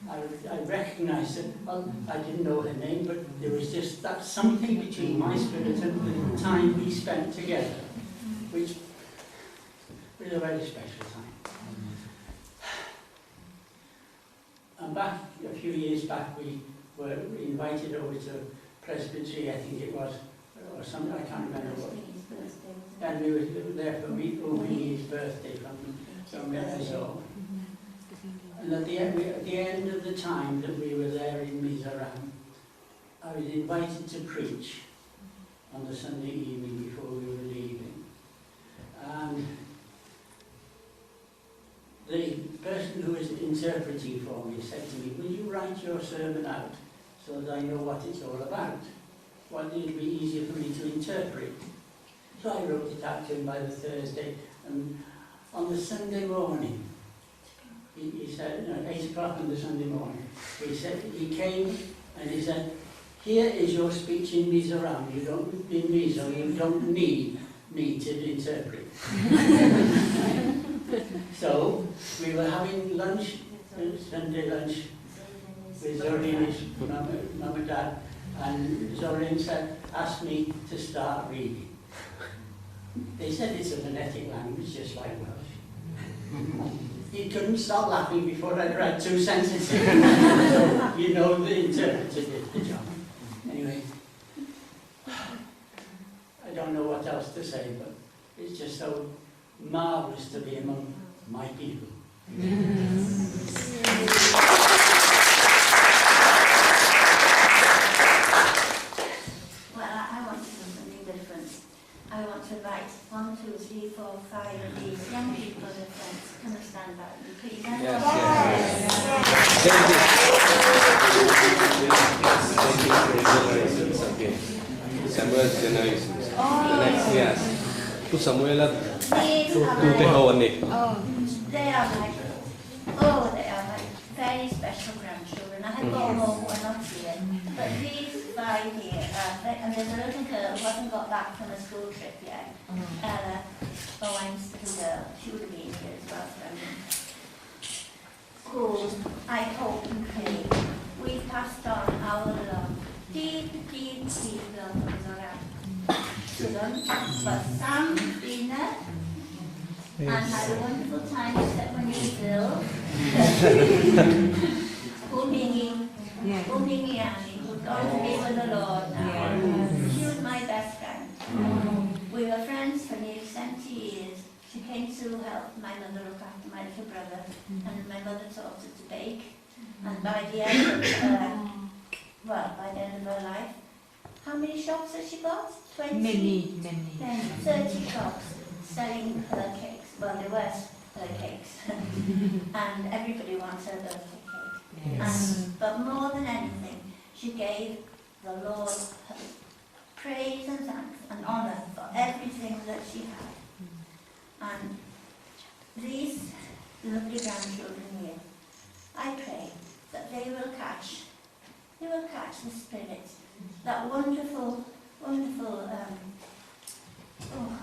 I, I recognized it. Well, I didn't know her name, but there was just that something between my spirit and the time we spent together, which was a very special time. And back, a few years back, we were invited over to Presbytery, I think it was, or something, I can't remember what. And we were there for me, Obi's birthday from, from Aizawl. And at the, end, at the end of the time that we were there in Mizoram, I was invited to preach on the Sunday evening before we were leaving. And the person who was interpreting for me said to me, will you write your sermon out so that I know what it's all about? Well, it'll be easier for me to interpret. So I wrote it out to him by the Thursday, and on the Sunday morning, he, he said, no, 8 o'clock on the Sunday morning, he said, he came and he said, here is your speech in Mizoram, you don't, in Mizo, you don't need me to interpret. so we were having lunch, Sunday lunch, with Zorina's mum, mum and dad, and Zorin said, asked me to start reading. They said it's a phonetic language, just like Welsh. he couldn't stop laughing before I'd read two sentences. so, you know, the interpreter did the job. Anyway, I don't know what else to say, but it's just so marvellous to be among my people. Well, I want to do something different. I want to invite one, two, three, four, five of these young people and friends to come and stand by me, please. Yes, yes. Generations, okay. Samuel's generations. The next, yes. Pu Samuela tu te ho an ni. Oh, they are my, oh, they are my very special grandchildren. I have got more who are not here, but these five here, uh, and there's a little girl who hasn't got back from a school trip yet. Mm. Ella Owen's little girl, she would have been here as well. Who I hope and pray we've passed on our love, deep, deep, deep love for Zoran to them. But Sam, Dina, and had a wonderful time except when he was ill. Umingi, Umingi Annie, who's gone to be with the Lord now. She was my best friend. Mm. We were friends for nearly 70 years. She came to help my mother look after my little brother, mm. and my mother taught her to bake. And by the end of her, well, by the end of her life, how many shops has she got? 20? Many, many. Then 30 shops selling her cakes. Well, they were her cakes. and everybody wants her birthday cake. Yes. And, but more than anything, she gave the Lord her praise and thanks and honour for everything that she had. And these lovely grandchildren here, I pray that they will catch, they will catch the spirit, that wonderful, wonderful, um, oh,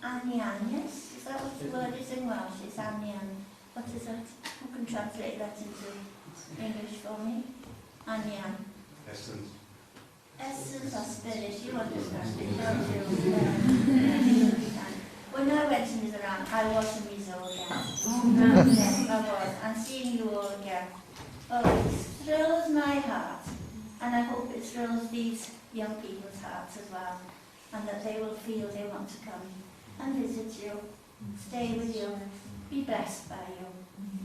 Anianias, is that what the word is in Welsh? It's Anian. What is that? Who can translate that into English for me? Anian. Essence. Essence or spirit, you understand it, don't you? Yeah. You understand. When I went to Mizoram, I was a Mizo again. Oh, yes, I was. And seeing you all again, oh, it thrills my heart. And I hope it thrills these young people's hearts as well. And that they will feel they want to come and visit you, stay with you, be blessed by you.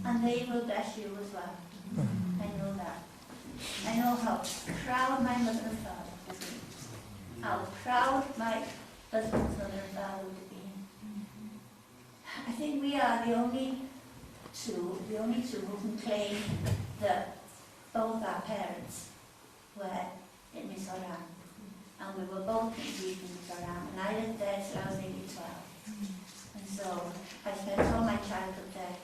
And they will bless you as well. I know that. I know how proud my mother and father would be. How proud my husband's mother and father would have been. I think we are the only two, the only two who can claim that both our parents were in Mizoram. And we were both conceived in Mizoram. And I lived there till I was nearly 12. And so I spent all my childhood there.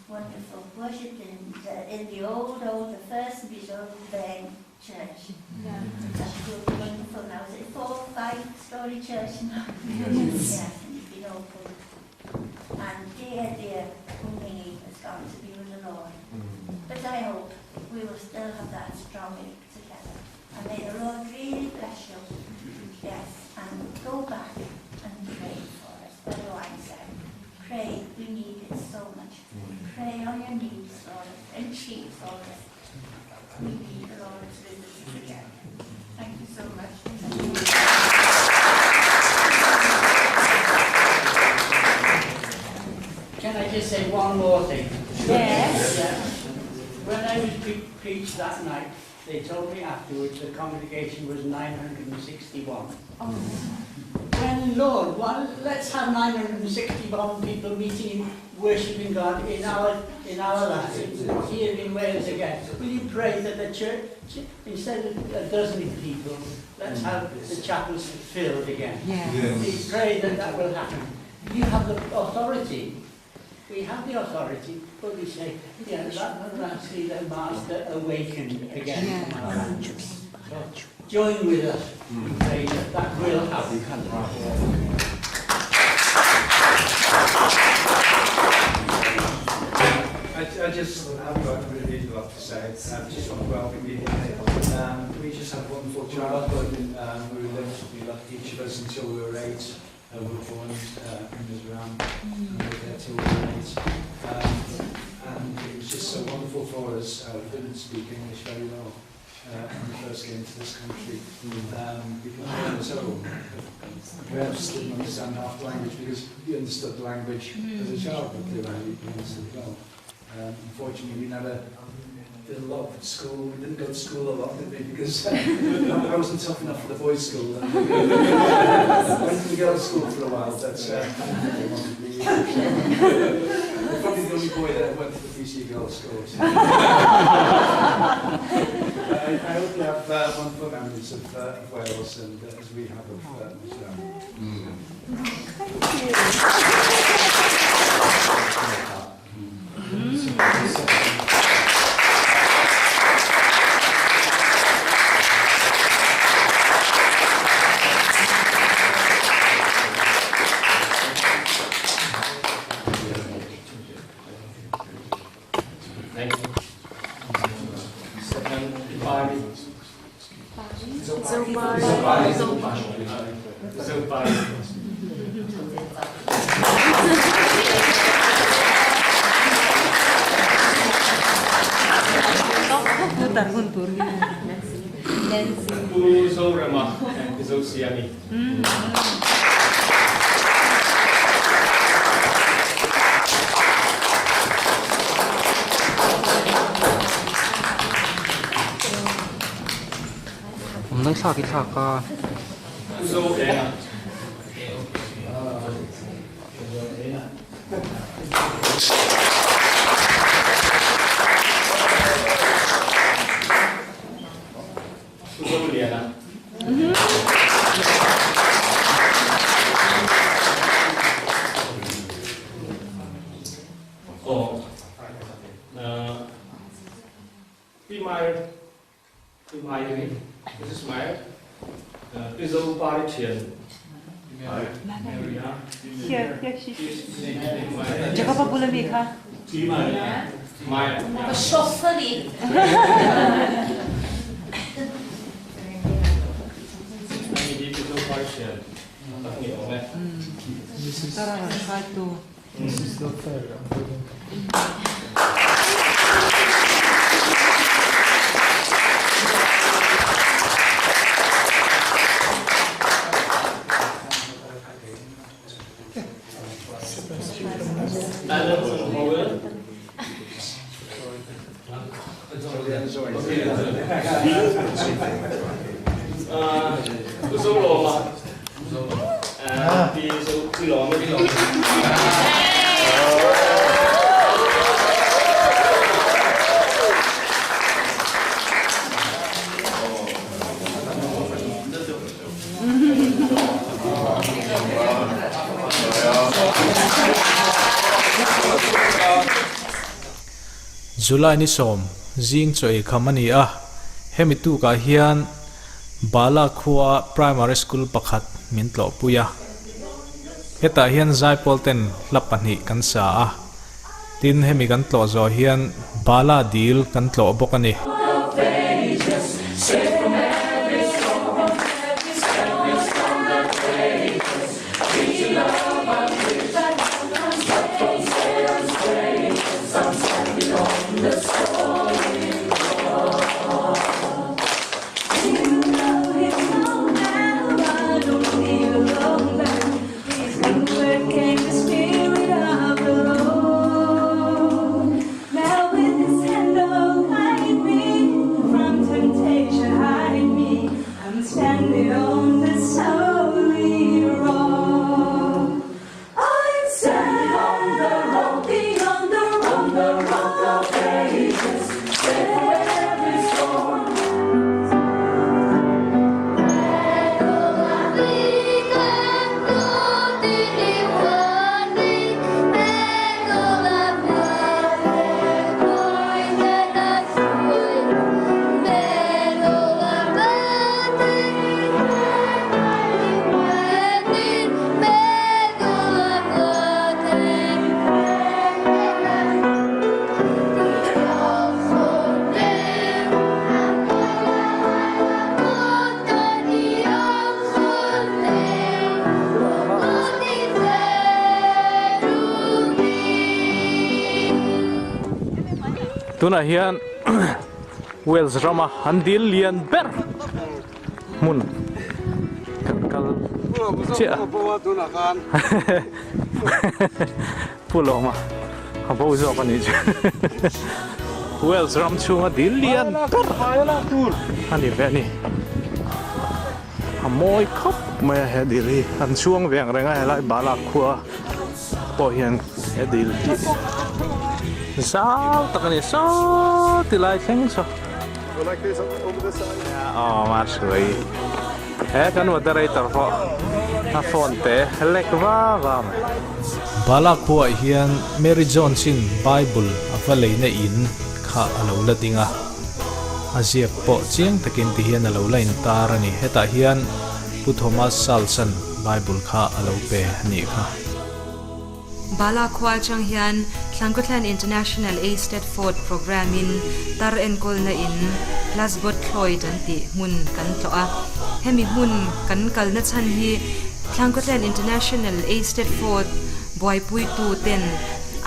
Wonderful. Worshipped in the, in the old, old, the first Mizo Veng church. Yeah. That's wonderful now. Is it four, five story church now? Yes. yes, and it's been opened. And dear, dear Umini has gone to be with the Lord. Mm. But I hope we will still have that strong link together. And may the Lord really bless you. Yes, and go back and pray for us. That's what I said. Pray, we need it so much. Pray on your knees for us and cheat for us. We need the Lord to visit us again. Thank you so much. Can I just say one more thing? Yes. Yeah. When I was pre preached that night, they told me afterwards the congregation was 961. Oh. When, Lord, well, let's have 961 people meeting, worshipping God in our, in our lives, here in Wales again. Will you pray that the church, instead of a dozen people, let's have the chapels filled again. Yes. Yes. Pray that that will happen. You have the authority. We have the authority, but we say, yeah, that, that's see the master awakened again. Yeah. So join with us and pray that that will happen. I, I just haven't got really a lot to say. I just want to welcome you here. Um, we just had a wonderful childhood. Um, we were relatively lucky, each of us, until we were eight. Uh, we were born uh, in Mizoram and we were there till we were eight. Um, and it was just so wonderful for us. Uh, we didn't speak English very well uh, when we first came to this country. Um, because on its own, perhaps didn't understand half the language because he understood the language as a child, but they were, he understood it well. Um, unfortunately, we never did a lot of school. We didn't go to school a lot, did we? Because I wasn't tough enough for the boys' school. And went to the girls' school for a while, but they wanted me. I'm probably the only boy that went to the PC girls' school. So. I, I hope you have wonderful memories of, of Wales and as we have of Mizoram. Mm. Thank you. Thank you. Second, Zopari. Zopari. Zopari. Pu Zorama and Pu Zosiami. Awm nai thlak i thlak a. Pu Zo Ena. Pu Zo Liana. Aw. Pi Meyer, Pi Meyer hi, Mrs. Meyer, Pi Zo Pari Thian, Mary a. Here, here she is. Jacob bula mi kha. Pi Meyer. Meyer. Ka chauffeur i. Ani hi Pi Zo Pari Thian tak ni awm e. This is not fair. I'm voting. Alison Howell. Pu Zo Lawma. Pi Zo Pi Lawma. July ni sawm zing chaw ei kham a ni a, hemi tukah hian Bala khua Primary School pakhat min tlawhpui a. Hetah hian Zaipawl ten hla pahnih kan sa a, tin hemi kan tlawh zawh hian Bala dil kan tlawh bawk a ni. Tunah hian Wales rama an dil lian ber hmun kan kal chiah a. Pu Lawma a bo zawk a nih chu. Wales ram chhunga dil lian ber a ni ve a ni. A mawi khawp mai a he dil hi. An chhuang ve ang reng a helai Balak khua pawh hian he dil hi zau tak a ni saw ti lai thleng saw. Aw mahse he kan moderator pawh a phone te lek va va mai. Bala khuaah hian Mary Jones-in Bible a va leina in kha a lo la ding a, a ziak pawh chiang takin ti hian a lo la intar a ni. Hetah hian Pu Thomas Salsan Bible kha a lo pe a nih kha. Bala khua atang hian Thlangkawthlen International Eisteddfod Programme-in tar enkawlna in Plasbot Clwyd an tih hmun kan tlawh a. Hemi hmun kan kalna chhan hi Thlangkawthlen International Eisteddfod buaipuitu ten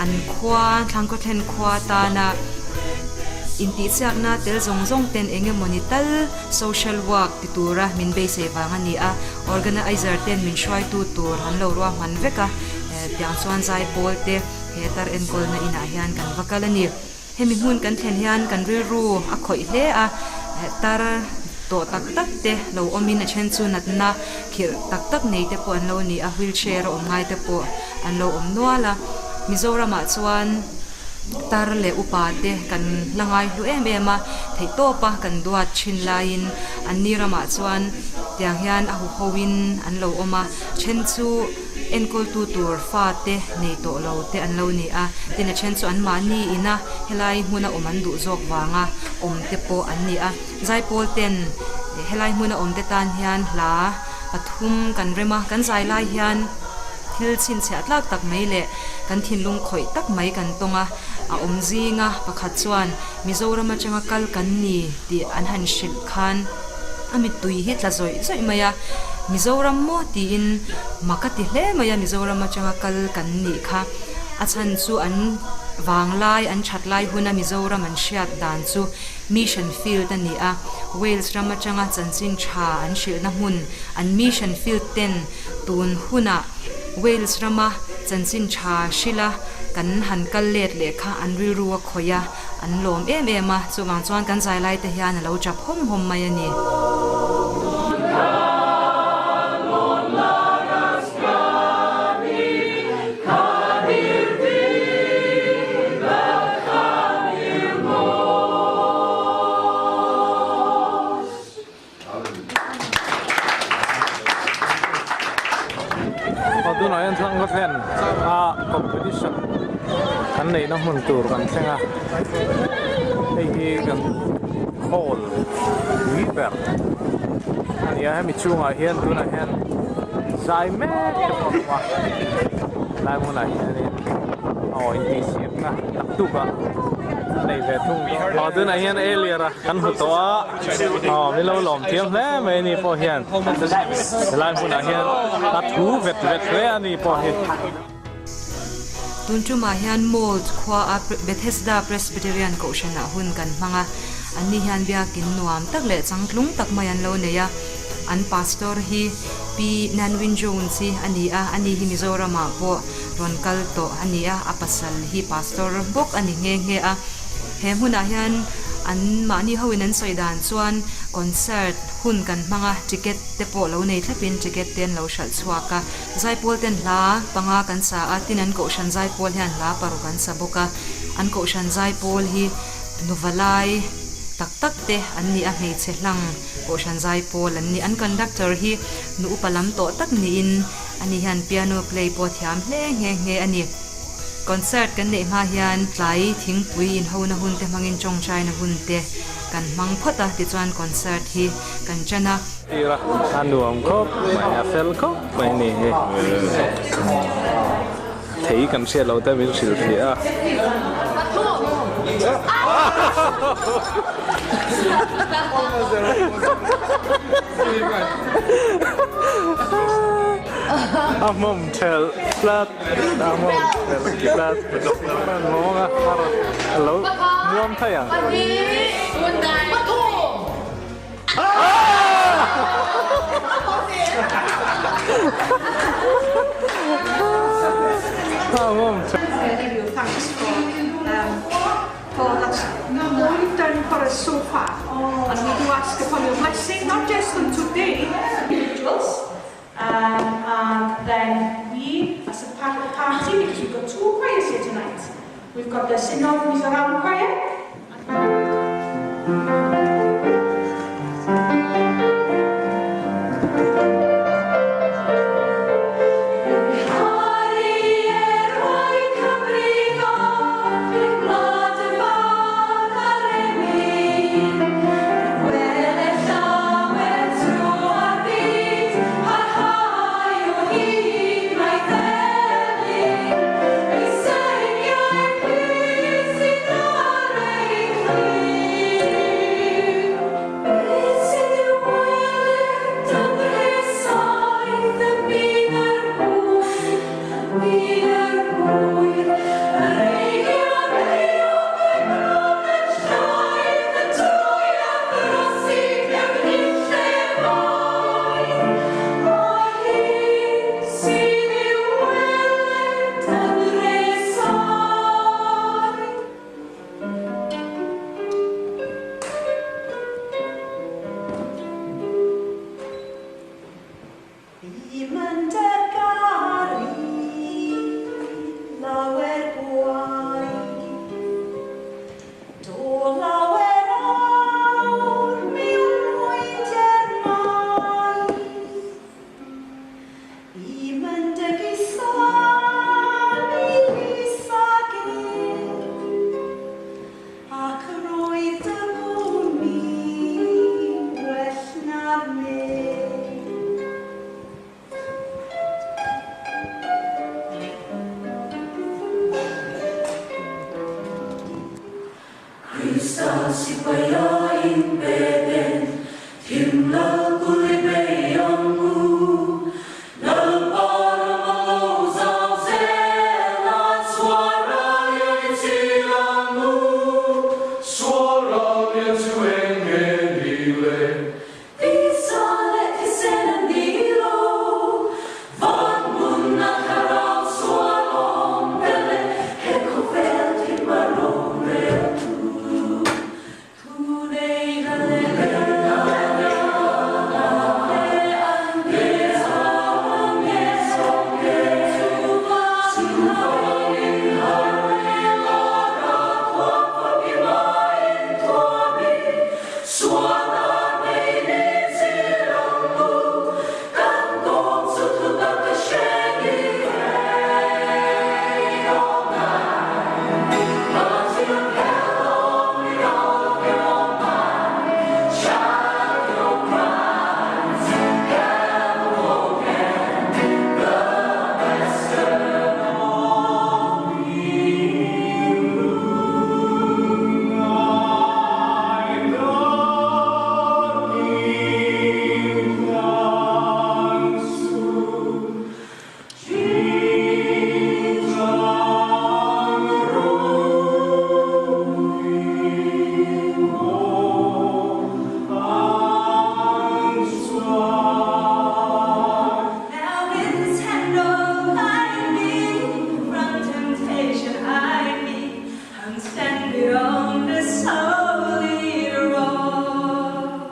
an khua Thlangkawthlen khua tana intihsiakna tel zawng zawng ten eng emawni tal social work ti tura min beisei vang a ni a. Organizer ten min hruaitu tur an lo ruahman vek a, tiang chuan zaipawl te he tar enkawlna inah hian kan va kal a ni. Hemi hmun kan thlen hian kan rilru a khawih hle a, tar tawh tak tak te lo awmin a then chu natna khirh tak tak nei te pawh an lo ni a, wheelchair a awm ngai te pawh an lo awm nual a. Mizoramah chuan tar leh upa te kan la ngai hlu em em a, theihtawpa kan duat thin laiin anni ramah chuan tiang hian a huhoin an lo awm a, then chu enkawltu tur fa te nei tawh lo te an lo ni a, tin a then chu anmahni ina helai hmuna awm an duh zawk vanga awm te pawh an ni a, Zaipawl ten helai hmuna awm te tan hian hla pathum kan rem a, kan zai lai hian thil chhinchhiah tlak tak mai leh kan thinlung khawih tak mai kan tawng a, a awm zinga pakhat chuan Mizoram atanga kal kan ni tih an han hrilh khan a mittui hi tla zawih zawih mai a, Mizoram maw tiin mak a ti hle mai a Mizoram atanga kal kan nih kha a chhan chu an vanglai an that lai huna Mizoram an hriat dan chu Mission Field a ni a, Wales ram atanga chanchin tha an hrilhna hmun an Mission Field ten tun hunah Wales rama chanchin tha hrila kan han kal let leh kha an rilru a khawih a, an lawm em em a, chuvang chuan kan zai lai te hian a lo tap hawm hawm mai a ni. Aw tunah hian thlang ka thlen a competition. Kan neihna hmun tur kan thleng a, hei hi kan hall pui ber a ni a, hemi chungah hian tunah hian zai mek te pawh a awm a, helai hmunah hianin aw intihsiakna naktuk ah an nei ve thung aw tunah hian Elier a kan hmu tawh a aw min lo lawm thiam hle mai a ni pawh hian helai hmunah hian a thu vet vet hle a ni pawh hi. Tun tumah hian Mold khua a Bethesda Presbyterian Kohhranah hun kan hmang a, anni hian biakin nuam tak leh changtlung tak mai an lo nei a. An pastor hi Pi Nanwin Jones hi a ni a, ani hi Mizoramah pawh rawn kal tawh a ni a, a pasal hi pastor bawk a ni nghe nghe a. He hmunah hian an mahni hoin an sawi dan chuan concert hun kan hmang a, ticket te pawh lo nei thlapin ticket te an lo hralh chhuak a. Zaipawl ten hla panga kan sa a, tin an kohhran zaipawl hian hla paruk an sa bawk a. An kohhran zaipawl hi nuva lai tak tak te an ni a, hmeichhe hlang kohhran zaipawl an ni. An conductor hi nu upa lam tawh tak niin ani hian piano play pawh a thiam hle nghe nghe a ni. Concert kan neih hma hian tlai thingpui inhona hun te hmangin tawngtaina hun te kan hmang phawt a, tichuan concert hi kan ṭan a. Tir a, a nuam khawp mai, a fel khawp mai ni hi. Thei kan hriat loh te min hrilh fiah a. A hmawm thelh tlat, a hmawm thelh tlat. Hmanhmawng a a lo nuam thei ang. Thanks for um, for that all you've done for us so far. And we do ask upon your blessing, not just on today, individuals, um, and then we, as a party, because we've got two choirs here tonight, we've got the Synod Mizoram Choir, Now with his hand oh hide me from temptation, hide me. I'm standing on the solid rock.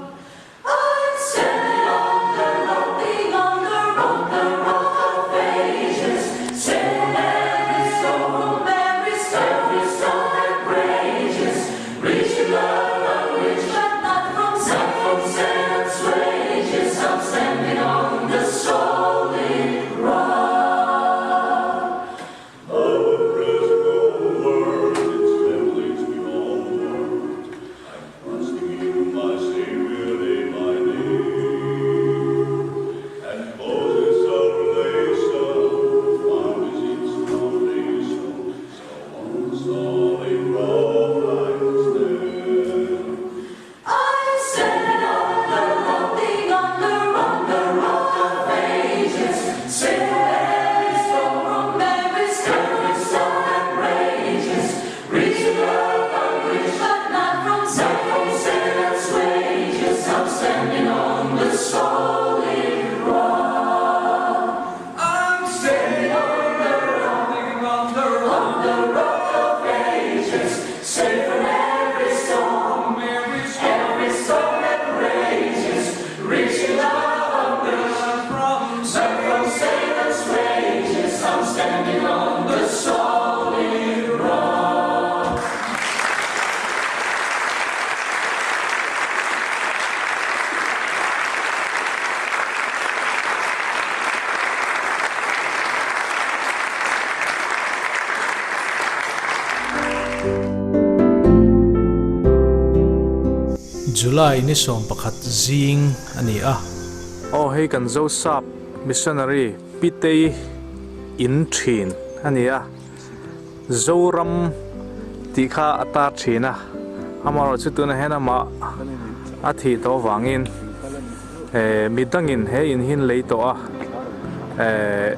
I'm standing on the rock, on the rock, the rock of ages. Save every storm, every storm, every storm that rages. Reaching love, I'm rich, but not from not from Satan's wages. I'm standing on the solid rock. Over its leads me onward. I'm trusting you, my Savior, day by day. And closes our relation, found is its foundation. So on the solid rock I stand. I'm standing on the rock, on the rock, the rock of ages. Save every storm, every storm, every storm that rages. Reaching love, I'm rich, but not from not from Satan's wages. I'm standing on the solid rock. I'm standing on the rock, on the rock, the rock of ages. Safe from every storm, every storm, every storm that rages. Reaching love, I'm rich from not from Satan's wages. I'm standing on the solid rock. July ni 11 zing a ni a. Aw hei kan Zosap Missionary Pitei in thin a ni a, Zoram tih kha a tar thin a, amaherawhchu tunah hian amah a thih tawh avangin eh midangin he in hi an lei tawh a, eh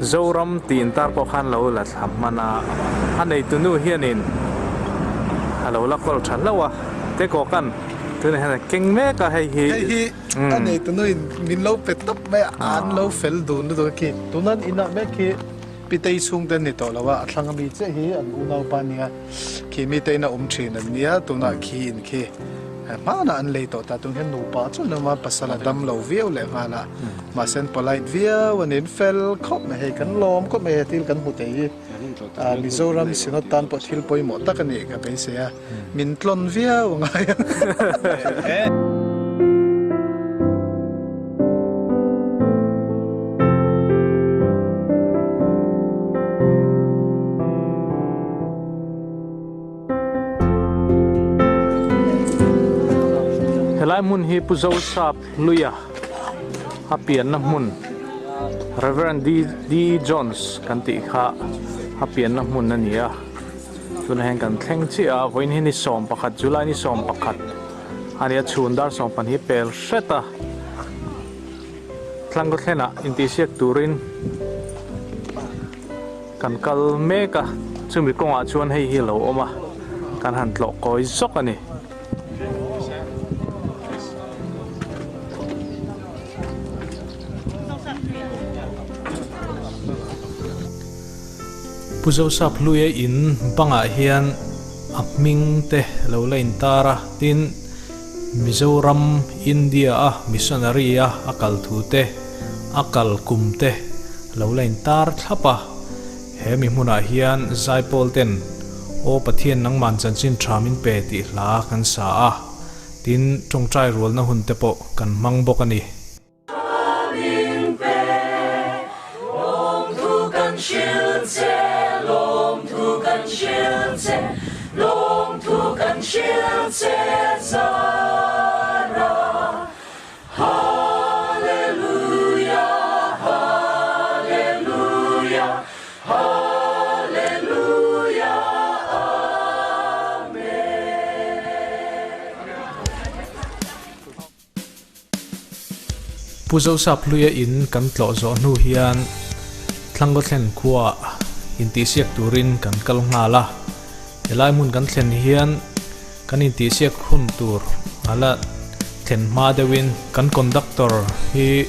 Zoram tih intar pawh khan lo la thla hman a, a neitu nu hianin a lo la kawl tha hlauh a, Tekawka'n tunah hian a keng mek a hei hi. Hei hi a neitu nuin min lo pe tawp mai a, an lo fel dun lutuk a khi. Tuna an inah mek hi Pitei chhungte an ni tawh lo a, a thlang ami chiah hi an unaupa a nia, khi mite in a awm thin an nia, tunah khi in khi hmanah an lei tawh ta, tun hian nupa chuan an awm a, pasal a dam lo viau leh nghal a, mahse an polite viau a ni, an fel khawp mai hei, kan lawm khawp mai he thil kan hmu thei hi, Mizoram Synod tan pawh thil pawimawh tak a nih ka beisei a, min tlawn viau a ngai ang. Helai hmun hi Pu Zosap Hluia a pianna hmun Rev. D. Jones kan tih kha a pianna hmun a ni a. Tunah hian kan thleng chiah a, vawiin hi ni 11 July ni 11 a ni a, chhun dar 12 pel hret a. Tlangaw thlenah intihsiak turin kan kal mek a, chumi kawngah chuan hei hi a lo awm a, kan han tlawh kawi zawk a ni. Pu Zosap Hluia in bangah hian a hming te lo la intar a, tin Mizoram, India a missionary a a kal thu te, a kal kum te lo la intar thlap a. He mi hmunah hian Zaipawl ten Aw Pathian nangman chanchin tha min pe tih hla kan sa a, tin tawngtai rualna hun te pawh kan hmang bawk a ni. Min pe, lawmthu kan hrilh che, lawmthu kan hrilh che, lawmthu kan hrilh che zara. Hallelujah, Hallelujah, Hallelujah, Amen. Pu Zosap Hluia in kan tlawh zawh hnu hian Thlangawthlen khuaah intihsiak turin kan kal nghal a. Helai hmun kan thlen hian kan intihsiak hun tur a la. Thlen hma deuhin kan conductor hi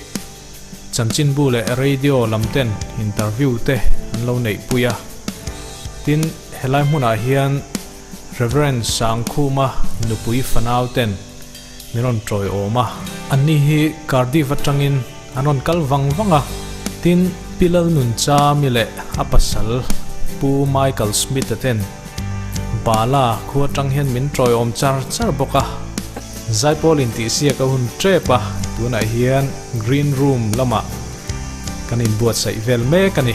chanchinbu leh radio lam ten interview te an lo neih pui a. Tin, helai hmunah hian Rev. Sangkhuma nupui fanau ten min rawn tawiawm a. Anni hi Cardiff atangin an rawn kal vang vang a. Tin, Pi Lalnunchami leh a pasal Pu Michael Smith-a ten Bala khu atang hian min tawiawm char char bawk a. Zaipawl intihsiak a hun tep a, tunah hian Green Room lamah kan inbuatsaih vel mek a ni.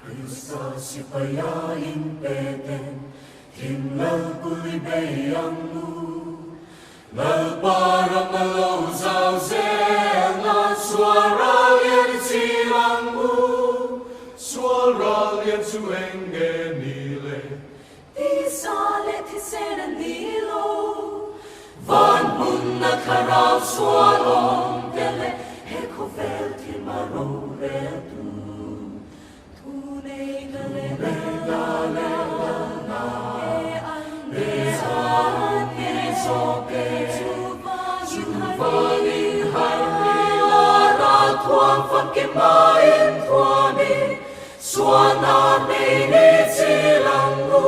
Krista sipaia inpeten thim lal kul i bei ang u. Lalpa ram a lo zau zel nan sual ral lian i chil ang u. Sual ral lian chu eng nge ni le? Tisa leh thisen a ni lo. Van hmunna thlarau sual awm te leh he khawvel thim a rorel tu. Thu nei na leh lalna lalna e an ni zawk e zawk e chuvangin har ila ral thuam famkim aiin thuamin suana nei ni chil ang u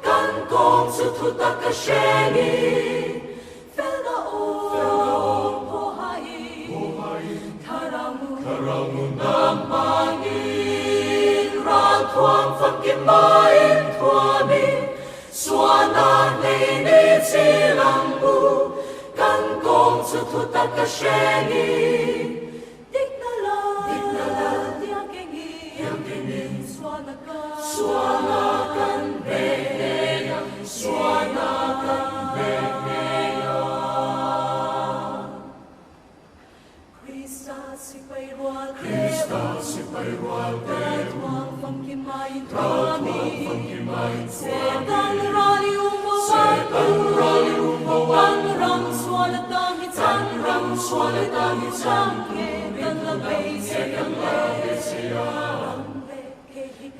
kan kawng chu thu tak a hrengin Felna awm pawhain thlarau ngun hmangin ral thuam famkim maiin thuamin suana hlei ni chil ang u kan kawng chu thu tak a hrengin dikna lal tiang kengin suana kan hneh ngei ang suana kan hneh ngei ang. Krista sipai rual Krista sipai rual te thuam famkim aiin thuamin Setan ral i um bo Setan ral i um bo Kan ram sual atan hi Kan ram sual atan hi Chang nge kan la beisei ang le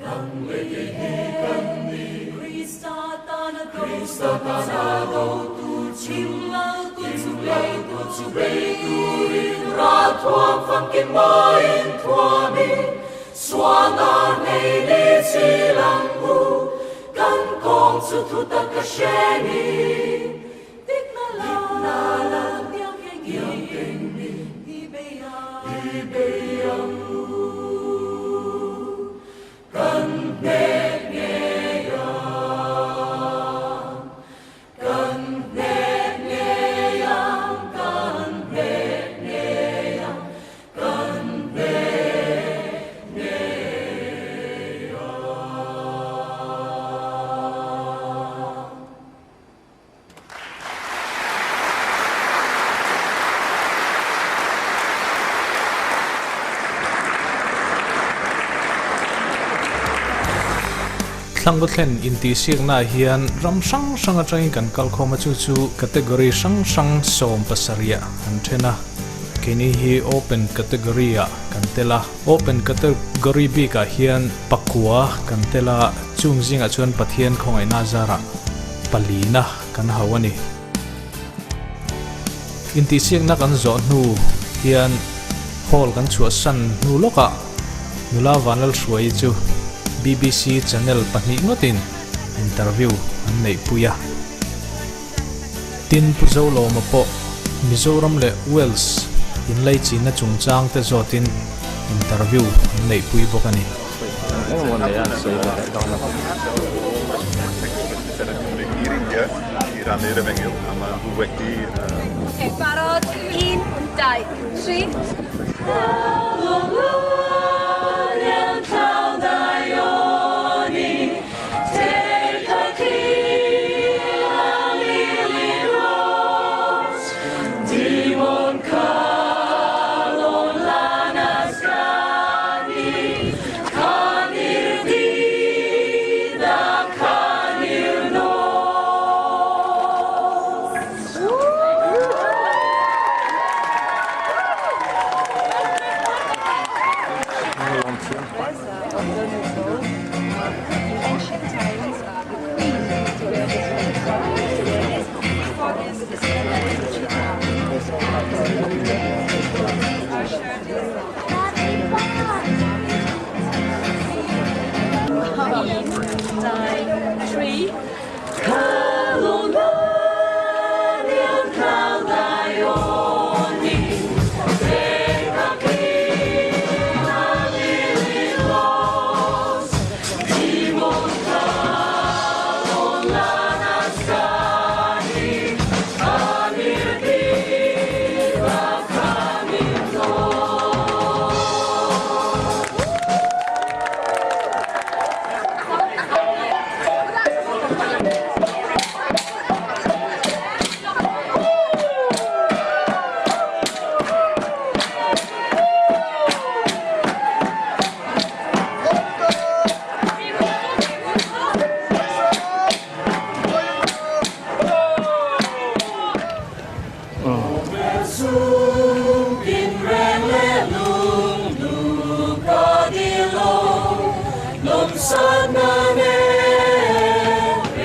Nang leh kei hi kan ni e Krista tana do Krista tana do tur Chim lal kun chu bei kun chu bei turin Ral thuam famkim aiin thuamin Suana nei ni chil ang u Kan kawng chu thu tak a hre ni Dikna lal tiang kengin i bei ang u Kan hneh ngei ang Kan hneh ngei ang Kan hneh ngei ang Kan hneh ngei ang. Thlango thlen intihsiaknaah hian ram hrang hrang atangin kan kalkhawm a, chu chu category hrang hrang 70 ah an then a. Keini hi Open category ah kan tel a, Open category bikah hian pakua kan tel a, chung zingah chuan Pathian khawngaihna zarah palina kan hau a ni. Intihsiakna kan zawh hnu hian hall kan chhuahsan hnu lawkah nula Vanlalhruaii chu BBC channel pahnih ngawtin interview an neihpui a. Tin, Pu Zolawma pawh Mizoram leh Wales inlaichinna chungchang te zawtin interview an neihpui bawk a ni.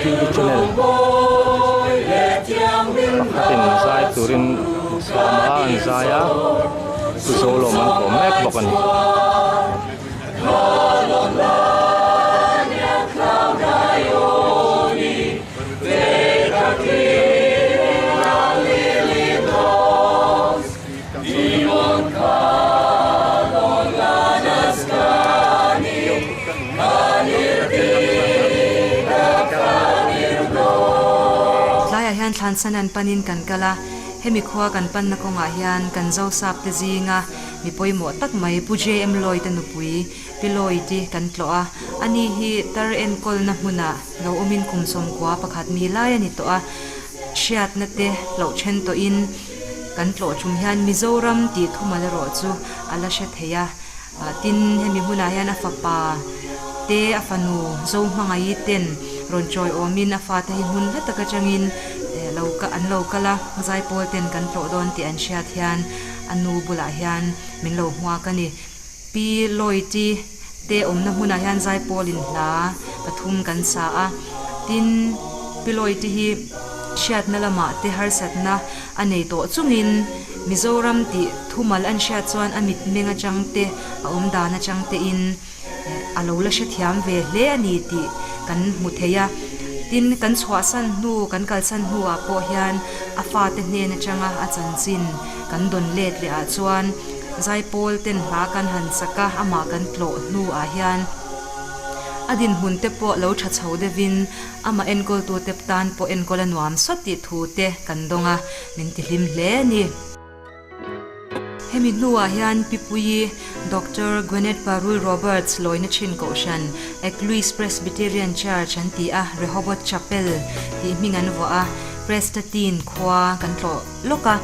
TV channel pakhatin zai turin an sawm a an zai a Pu Zolawm an kawm mek bawk a ni. Tlaiah hian thlansan an panin kan kal a, hemi khua kan panna kawngah hian kan Zosap te zinga mi pawimawh tak mai Pu JM Lloyd a nupui Pi Lloyd i kan tlawh a, ani hi tar enkawlna hmunah lo awmin kum sawmkua pakhat mi lai a ni tawh a, hriatna te hlauh then tawhin kan tlawh tum hian Mizoram tih thumal erawh chu a la hre thei a, tin hemi hmunah hian a fapa te a fanu Zohmangaih ten rawn chawi awmin a fate hi hmun hla tak atangin lo an lo kal a, Zaipawl ten kan tlawh dawn tih an hriat hian a nu bulah hian min lo hmuak a ni. Pi Lloyd-i te awmna hmunah hian Zaipawlin hla pathum kan sa a, tin Pi Lloyd-i hi hriatna lamah te harsatna a nei tawh chungin Mizoram tih thumal an hriat chuan a mitmeng atang te, a awm dan atang tein a lo la hrethiam ve hle a ni tih kan hmu thei a. Tin, kan chhuahsan hnu, kan kalsan hnuah pawh hian a fate hnen atanga a chanchin kan dawn let leh ah chuan Zaipawl ten hla kan han sak a, amah kan tlawh hnuah hian a dinhmun te pawh lo tha chho deuhin amah enkawltu te tan pawh enkawl a nuam sawt tih thu te kan dawng a, min ti hlim hle a ni. Hemi hnuah hian Pi Puii, Doctor Gwyneth Parul Roberts lawina thin kohhran Eglwys Presbyterian Church an ti a, Rehoboth Chapel tih hming an vuah a, Prestatyn khua kan tlawh lawk a,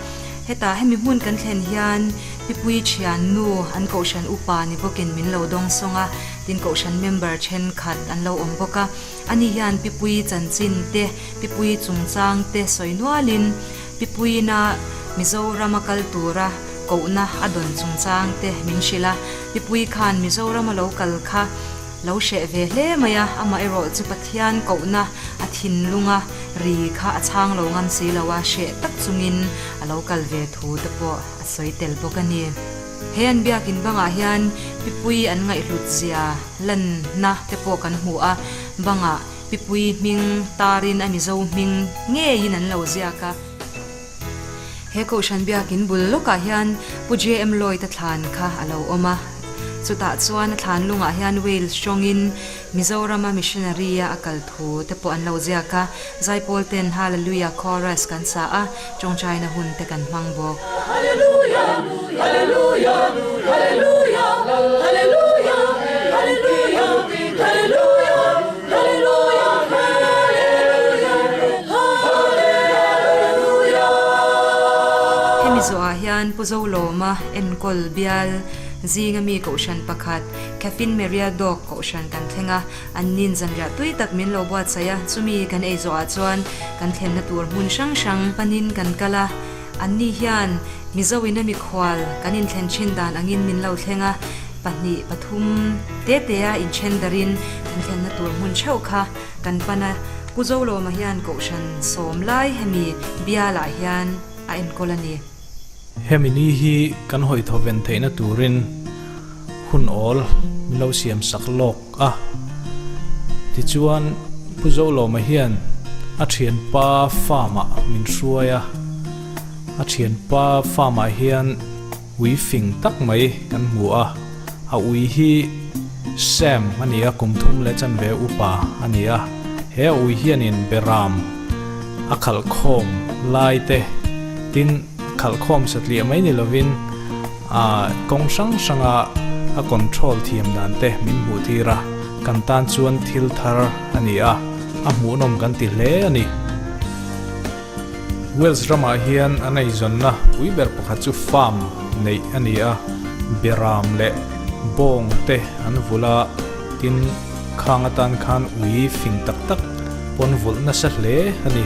hetah hemi hmun kan thlen hian Pipui thiannu an kohhran upa ni bawkin min lo dawng sawng a, tin kohhran member thenkhat an lo awm bawk a, ani hian Pipui chanchin te, Pipui chungchang te sawi nualin Pipuiina Mizorama kal tura kohna a dawn chungchang te min hrilh a, Pipui khan Mizorama lo kal kha lo hreh ve hle mai a, amaherawh chu Pathian kohna a thinlunga ri kha a chhang lo ngam si lo a, hreh tak chungin a lo kal ve thu te pawh a sawi tel bawk a ni. He an biakin bangah hian Pipui an ngaihhlut zia lanna te pawh kan hmu a, bangah Pipui hming tarin a Mizo hming ngeiin an lo ziak a. He Kohhran biakin bul lawkah hian Pu JM Lloyd-a thlan kha a lo awm a. Chutah chuan a thlan lungah hian Wales tawngin Mizorama missionary-a a kal thu te pawh an lo ziak a. Zaipawl ten Hallelujah Chorus kan sa a, tawngtaina hun te kan hmang bawk. Hallelujah, Hallelujah, Hallelujah, Hallelujah, Hallelujah, Hallelujah, Hallelujah, Hallelujah. Hemi zawhah hian Pu Zolawma enkawl bial zinga mi kohhran pakhat Caffeine Maria Dog kohhran kan thleng a, an nin zanriah tui tak min lo buatsaih a, chumi kan ei zawhah chuan kan thlenna tur hmun hrang hrang panin kan kal a, anni hian Mizo in a mikhual kan inthlen thin dan angin min lo thleng a, pahnih pathum te te a inthen darin kan thlenna tur hmun theuh kha kan pan a, Pu Zolawma hian kohhran sawm lai hemi bialah hian a enkawl a ni. Hemi ni hi kan hawi thaw ven theihna turin hun awl min lo siam sak lawk a. Tichuan Pu Zolawma hian a thianpa farm ah min hruai a, a thianpa farm ah hian ui fing tak mai kan hmu a, a ui hi Sam a ni a, kum thum leh chanve upa a ni a, he a ui hianin Beram a khalh khawm lai te tin khalh khawm satliah mai ni lovin a kawng hrang hranga a control thiam dan te min hmuh tir a, kan tan chuan thil thar a ni a, a hmuhnawm kan ti hle a ni. Wales ramah hian an eizawnna pui ber pakhat chu farm neih a ni a, beram leh bawng te an vulh a, tin khang atan khan ui fing tak tak pawn vulh nasa hle a ni.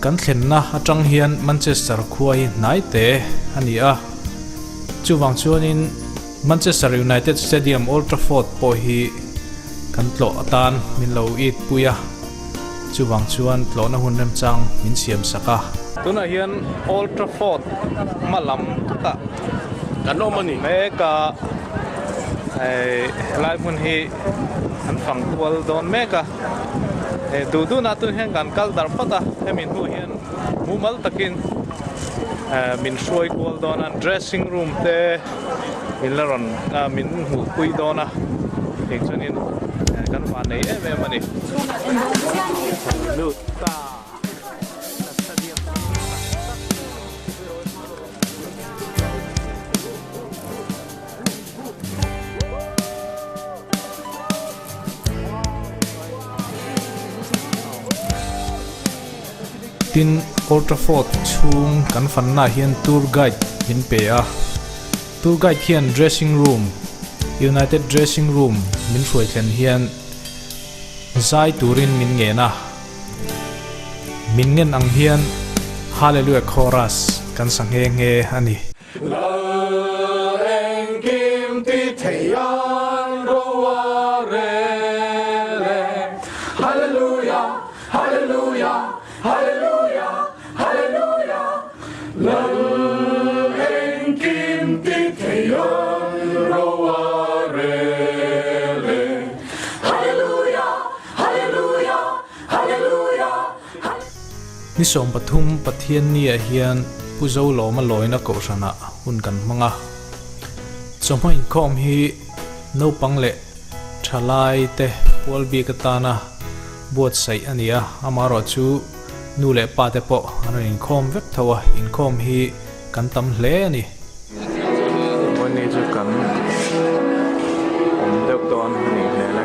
Kan thlenna atang hian Manchester khua hi hnai te a ni a, chuvang chuanin Manchester United Stadium Old Trafford pawh hi kan tlawh atan min lo it pui a, chuvang chuan tlawhna hun remchang min siam sak a. Tunah hian Old Trafford hma lam takah kan awm a ni mek a, hei helai hmun hi an fang kual dawn mek a. He duh duhnah tun hian kan kal darh phawt a, hemi hnu hian mumal takin min hruai kual dawn a, dressing room te min la rawn min hmuh pui dawn a, eng chuanin kan van nei em em a ni. Lut ta. Tin, Old Trafford chhung kan fannaah hian tour guide min pe a. Tour guide hian dressing room, United dressing room min hruai thlen hian zai turin min ngen a. Min ngen ang hian Hallelujah Chorus kan sa nghe nghe a ni. Lal engkim ti thei an ro a rel e. Hallelujah, Hallelujah, Hallelujah, Hallelujah. Lal engkim ti thei an ro a rel e. Hallelujah, Hallelujah, Hallelujah, Ni 13 Pathianniah hian Pu Zolawma lawina kohhranah hun kan hmang a. Chawhma inkhawm hi naupang leh thalai te pual bik atana buatsaih a ni a, amaherawh chu nu leh pa te pawh an rawn inkhawm vek tho a, inkhawm hi kan tam hle a ni. Vawiin chu kan awm deuh dawn a nih hmel e.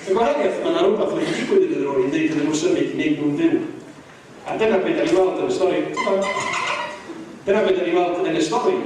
Y gwahaniaeth, mae 'na rywbeth wedi digwydd iddyn nhw i wneud iddyn nhw symud, i wneud nhw'n fyw. A dyna be da ni'n weld yn y stori. Dyna be da ni'n weld yn y stori.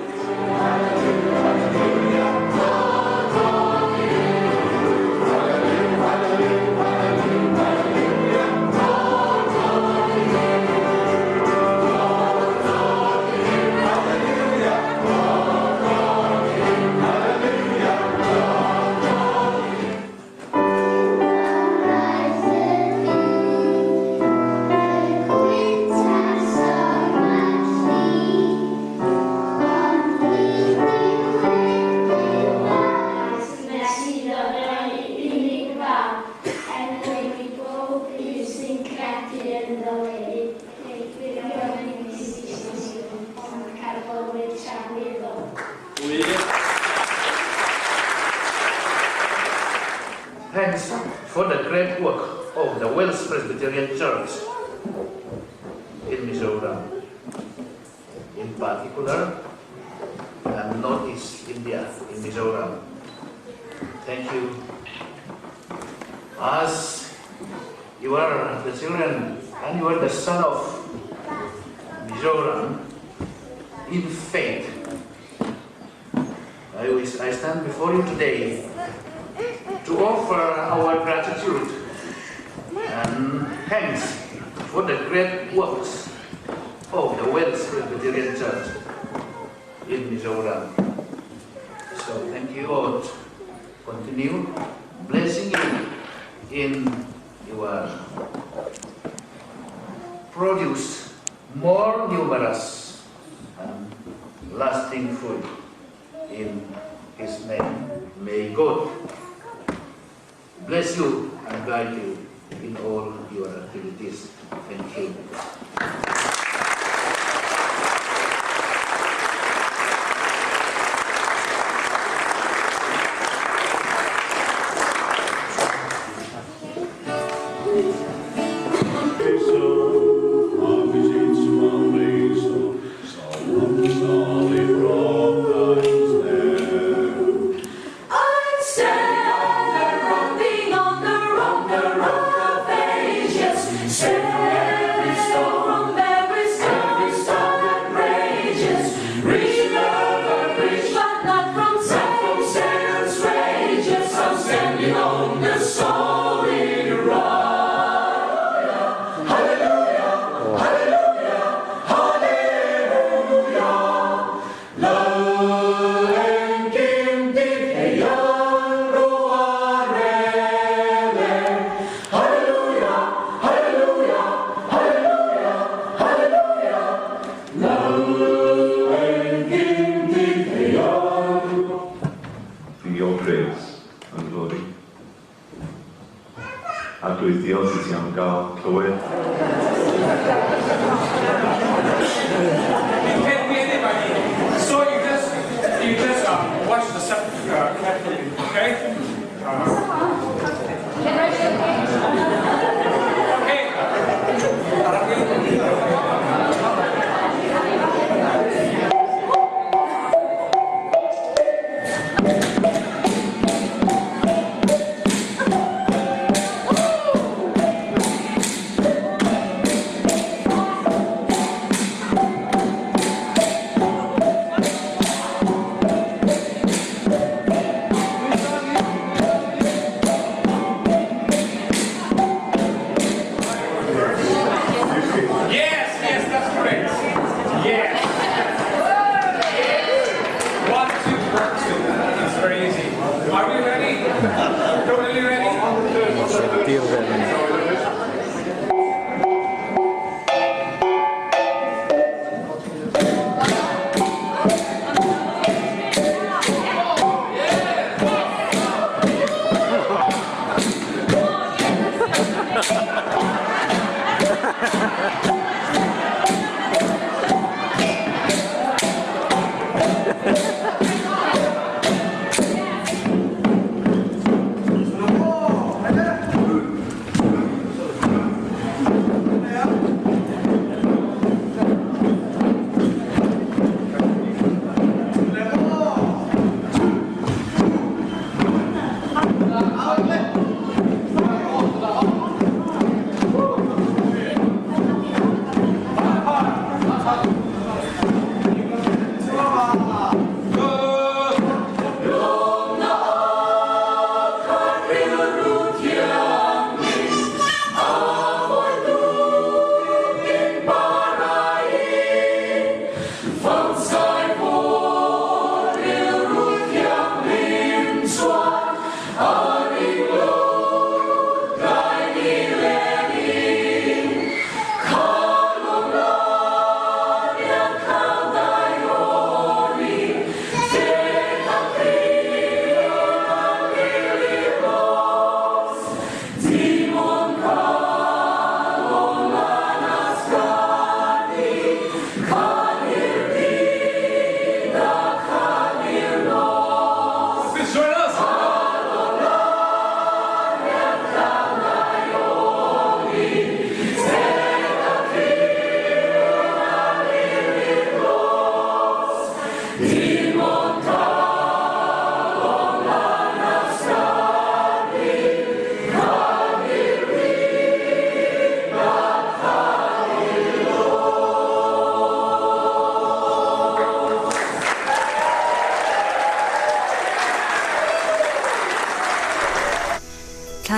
Thanks for the great work of the Wales Presbyterian Church in Mizoram. in particular and Northeast India in Mizoram. Thank you. As you are the children and you are the son of Mizoram in faith, I wish I stand before you today to offer our gratitude and thanks for the great works of the Welsh Presbyterian Church in Mizoram. So thank you all. Continue blessing you in your produce more numerous and lasting fruit in His name. May God bless you and guide you in all your activities. Thank you. Be your praise and glory. Arglwydd, diolch i ti am gael clywed. So you just watch the step carefully, okay? Okay. Yes, yes, that's correct. Yes. Yes. 1, 2, 1, 2. It's very easy. Are we ready? Totally ready? Tir vel a ni.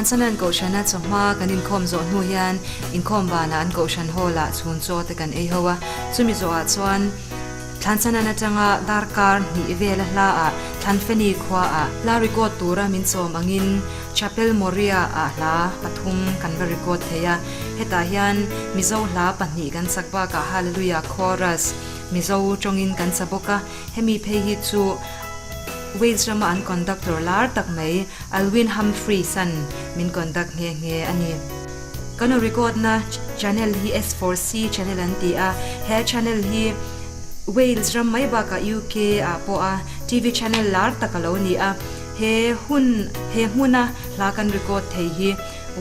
Thlansanan Kohhrana chawhma kan inkhawm zawh hnu hian inkhawm banah an Kohhran Hall-ah chhun chaw te kan ei ho a, chumi zawhah chuan Thlansanan atanga darkar hnih vela hlaah Thlanfeni khuaah hla record tura min sawm angin Chapel Moria-ah hla pathum kan va record thei a, hetah hian Mizo hla pahnih kan sak bakah Hallelujah Chorus Mizo tawngin kan sa bawk a, hemi phei hi chu Wales rama an conductor lar tak mai Alwyn Humphreys-a'n min conduct nghe nghe a ni. Kan aw record na channel hi S4C channel an ti a, he channel hi Wales ram mai bakah UK ah pawh a TV channel lar tak a lo ni a. He hun he hmuna hla kan record thei hi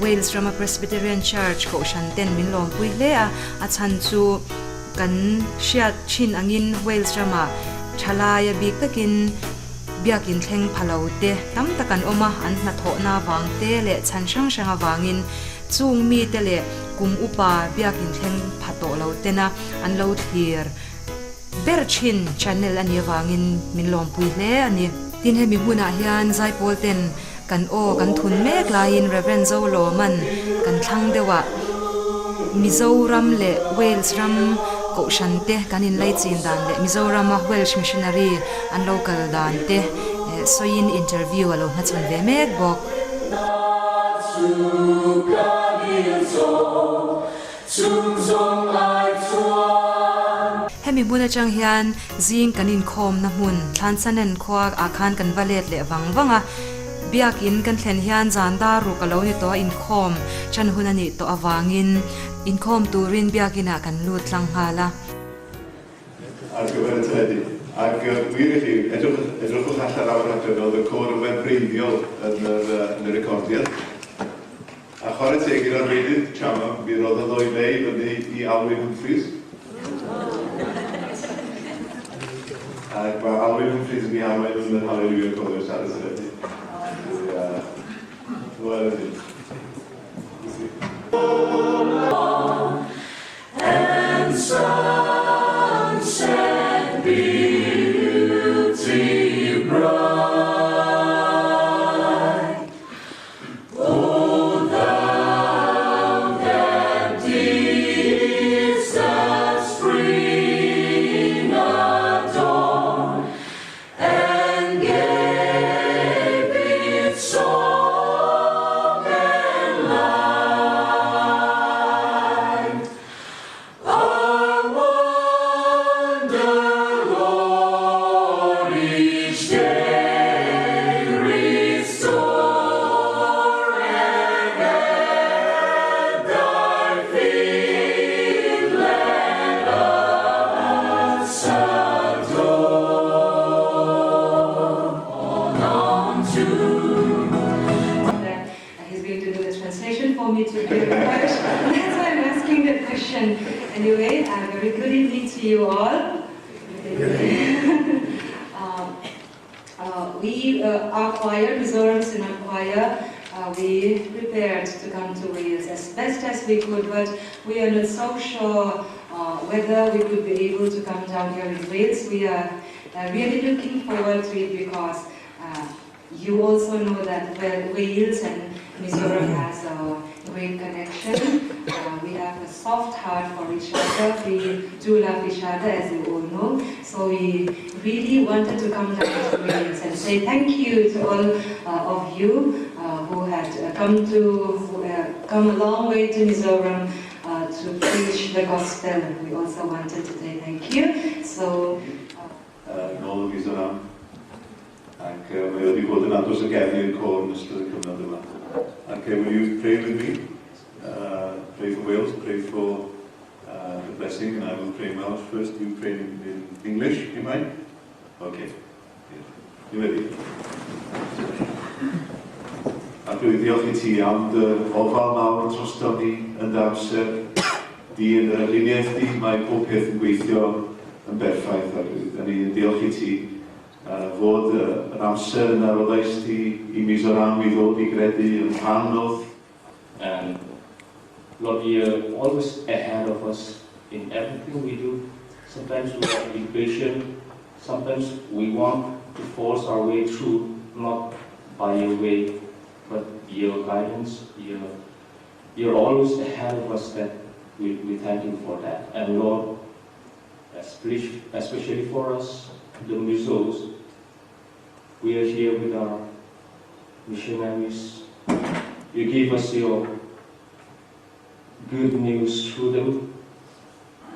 Wales rama Presbyterian Church kohhran ten min lawmpui hle a, a chhan chu kan hriat thin angin Wales ramah thalaia bik takin biakin thleng pha lo te tam tak an awm a, an hnathawhna avang te leh chhan hrang hrang avangin chung mite leh kum upa biakin thleng pha tawh lo tena an lo thlir ber thin channel a nih avangin min lawmpui hle a ni. Tin hemi hmunah hian Zaipawl ten kan aw kan thun mek laiin Rev. Zolawman kan thlang deuh a, Mizoram leh Wales ram kohhran te kan inlei chin dan leh Mizorama Welsh missionary an lo kal dan te sawiin interview a lo hmachhawn ve mek bawk. Hemi hmun atang hian zing kan inkhawmna hmun Thlansanen khua ah khan kan va let leh vang vang a, Biakin kan thlen hian zan dar ruk a lo ni tawh a, inkhawm chan hun a nih tawh avangin inkhawm turin Biakinah kan lut tlang nghal a. Ar gyfer y teledu. Ac yy wir i chi, edrychwch edrychwch allan am y rhaglen, oedd y côr yn wefreiddiol yn yr yy yn y recordiad. A chwarae teg i'r arweinydd, Chama, mi roddodd o'i le i fyny i Alwyn Humphreys. Ac mae Alwyn Humphreys yn ei arwain yn yr Hallelujah Chorus ar y teledu. Wel, ydy. And sunset beauty bright. O thou that didst the spring adorn, And gave it song and light, I wonder, Lord, each day restore and at thy feet let us adore. On to He's going to do the translation for me to be Welsh. That's why I'm asking the question. Anyway, a very good evening to you all. We, our choir, Mizoram Synod Choir, we prepared to come to Wales as best as we could, but we are not so sure whether we could be able to come down here in Wales. We are really looking forward to it because you also know that Wales and Mizoram has a great connection. We have a soft heart for each other. We do love each other, as you all know. So we really wanted to come down to Wales and say thank you to all of you who had come a long way to Mizoram to preach the gospel. We also wanted to say thank you. So. Nôl yn Mizoram. Ac uh, mae wedi bod yn andros o gefn i'r côr yn ystod y cyfnod yma. Ac will you pray with me? Pray for Wales, pray for the blessing, and I will pray in Welsh first. You pray in English, you mind? Okay. Ni wedi. Ac dwi ddiolch i ti am dy ofal mawr drosto ni yn dy amser di yn yr aliniaeth di. Mae pob peth yn gweithio yn berffaith ac da ni yn diolch i ti fod yr amser yna roddais ti i Mizoram i ddod i gredu yn rhan o'th And Lord, you're always ahead of us in everything we do. Sometimes we are impatient. Sometimes we want to force our way through, not by your way, but your guidance, your, you're always ahead of us that we, we thank you for that. And Lord, especially, especially for us, the Mizos, we are here with our missionaries. You give us your good news through them.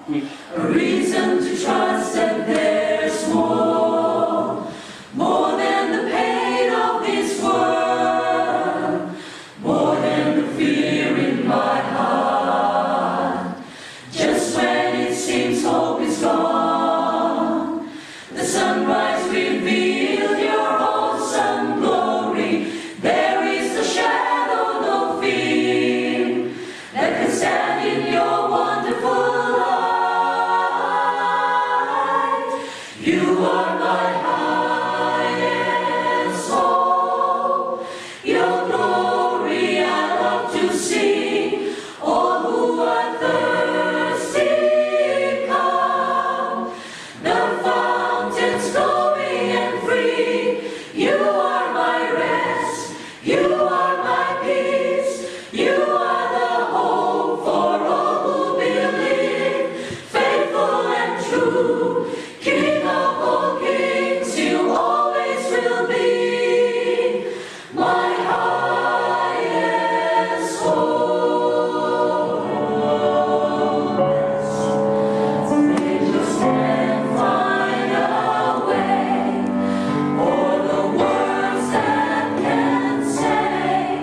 We A reason to trust that there's more, more than the pain of this world, more than the fear in my heart. Just when it seems hope is gone, the sunrise revealed your awesome glory. There is no shadow, no fear that can stand in your wonderful light. You are my highest hope. Your glory I love to see. All who are thirsty, come. The fountain's flowing and free. You are my rest. You are my peace. You are the hope for all who believe. Faithful and true, King of all kings, you always will be my highest hope. They just can't find a way, or the words that can say,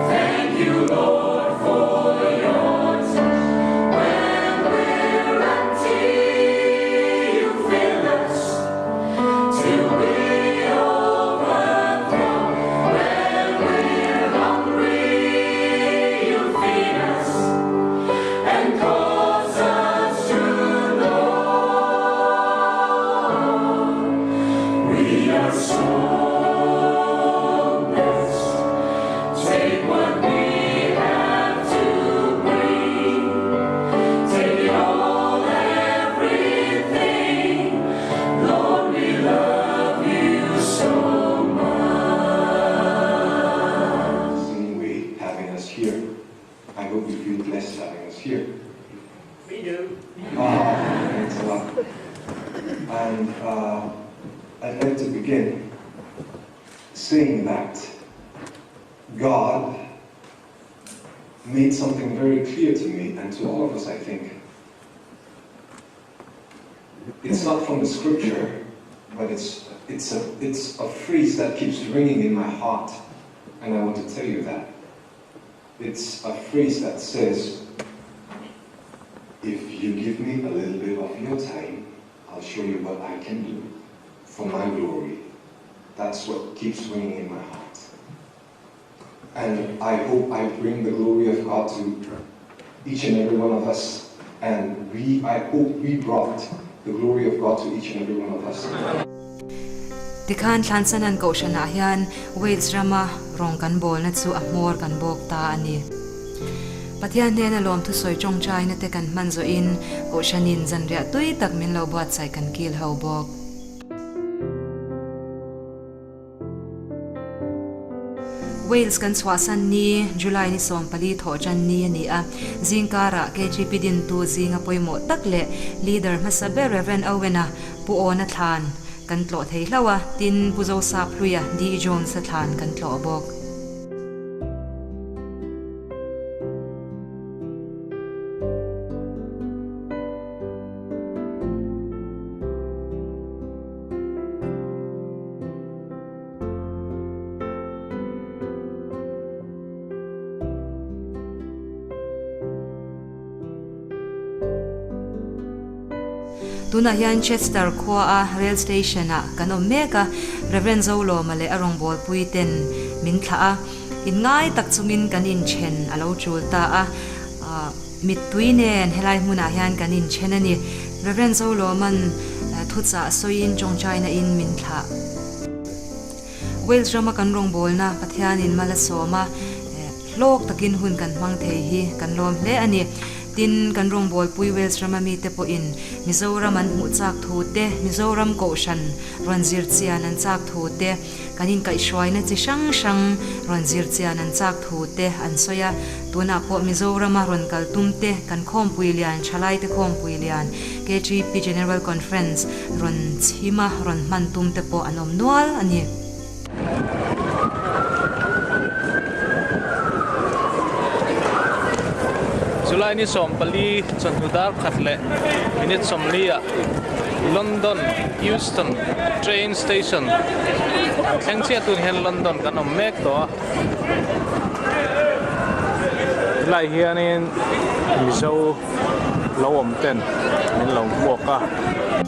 Thank you, Lord, for your touch. When we're empty, you fill us till we overflow. When we're hungry, you feed us and cause us to know we are so blessed. Take what we have to bring. Take it all, everything. Lord, we love you so much. Same way having us here. I hope you feel blessed having us here. We do. Ah, thanks a lot. And I'd like to begin saying that God made something very clear to me and to all of us, I think. It's not from the scripture, but it's, it's, a, it's a phrase that keeps ringing in my heart, and I want to tell you that. It's a phrase that says, if you give me a little bit of your time, I'll show you what I can do for my glory. That's what keeps ringing in my heart. And I hope I bring the glory of God to each and every one of us. And we, I hope we brought the glory of God to each and every one of us. Tikhan thlansanan kohhranah hian Wales rama rawng kan bawlna chu a hmawr kan bawk ta a ni. Pathian hnena lawmthu sawi tawngtaina te kan hman zawhin kohhranin zanriah tui tak min lo buatsaih kan kil ho bawk. Wales kan chhuahsan ni July ni 14 thawhtan ni a ni a, zingkarah KGP dintu zinga pawimawh tak leh leader hmasa ber Rev. Owen-a Pu Awna thlan kan tlawh thei hlauh a, tin Pu Zosap Hluia D. Jones-a thlan kan tlawh bawk. Tunah hian Chester khua a rail station ah kan awm mek a, Rev. Zolawma leh a rawngbawlpui ten min thlah a, inngai tak chungin kan inthen a lo tul ta a, mittui nen helai hmunah hian kan inthen a ni. Rev. Zolawma'n thuchah sawiin tawngtaina in min thlah. Wales rama kan rawngbawlna Pathianin mal a sawm a, hlawk takin hun kan hmang thei hi kan lawm hle a ni. Tin, kan rawngbawlpui Wales rama mite pawhin Mizoram an hmuh chak thu te, Mizoram Kohhran rawn zir chian an chak thu te, kan inkaihhruaina chi hrang hrang rawn zir chian an chak thu te an sawi a. Tunah pawh Mizorama rawn kal tum te, kan khawmpui lian, thalaite khawmpui lian, KTP General Conference rawn chhima rawn hman tum te pawh an awm nual a ni. July ni 14 chawhnu dar khat leh minute 40 ah London Euston train station thleng chiah tun hian London kan awm mek tawh a helai hianin Mizo lo awm ten min lo hmuak a.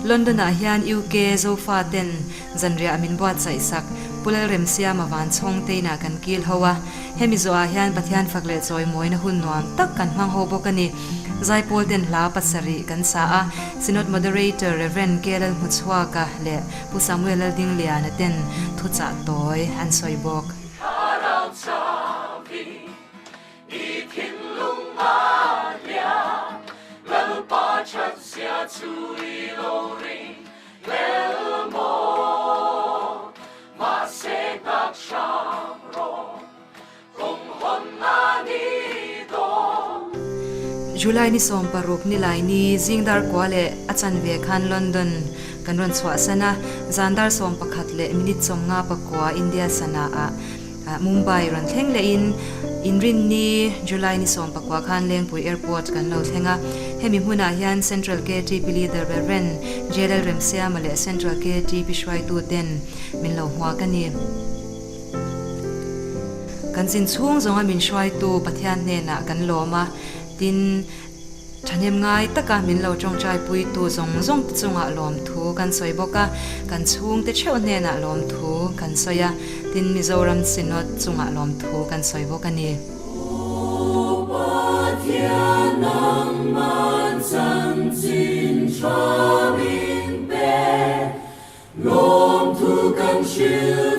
London ah hian UK Zofa ten Zanriah min buatsaih sak, Pu Lalremsiama van chhawng te inah kan kil ho a, hemi zawhah hian Pathian fak leh chawimawina hun nuam tak kan hmang ho bawk a ni. Zaipawl ten hla pasarih kan sa a, Synod Moderator Rev. K. Lalhmuchhuaka leh Pu Samuel Laldingliana ten thuchah tawi an sawi bawk. Thlarau chauhin i thinlung a hliam, Lalpa thatzia chu i lo ring lel maw? Mahse nghak hram rawh, kawng hawn a ni dawn. July ni 16 nilai ni zingdar kua leh a chanve khan London kan rawn chhuahsan a, zandar 11 leh minute 59 India sana ah Mumbai rawn thleng lehin Inrinni July ni 19 khan Lengpui Airport kan lo thleng a. Hemi hmunah hian Central KTP Leader Rev. JLL Remsiama leh Central KTP hruaitu ten min lo hmuak a ni. Kan zin chhung zawnga min hruaitu Pathian hnenah kan lawm a, tin, Thahnem ngai taka min lo tawngtai puitu zawng zawng te chungah lawmthu kan sawi bawk a, kan chhungte theuh hnenah lawmthu kan sawi a, tin Mizoram Synod chungah lawmthu kan sawi bawk a ni. Pathian nangman chanchin tha min pe, lawmthu kan hrilh.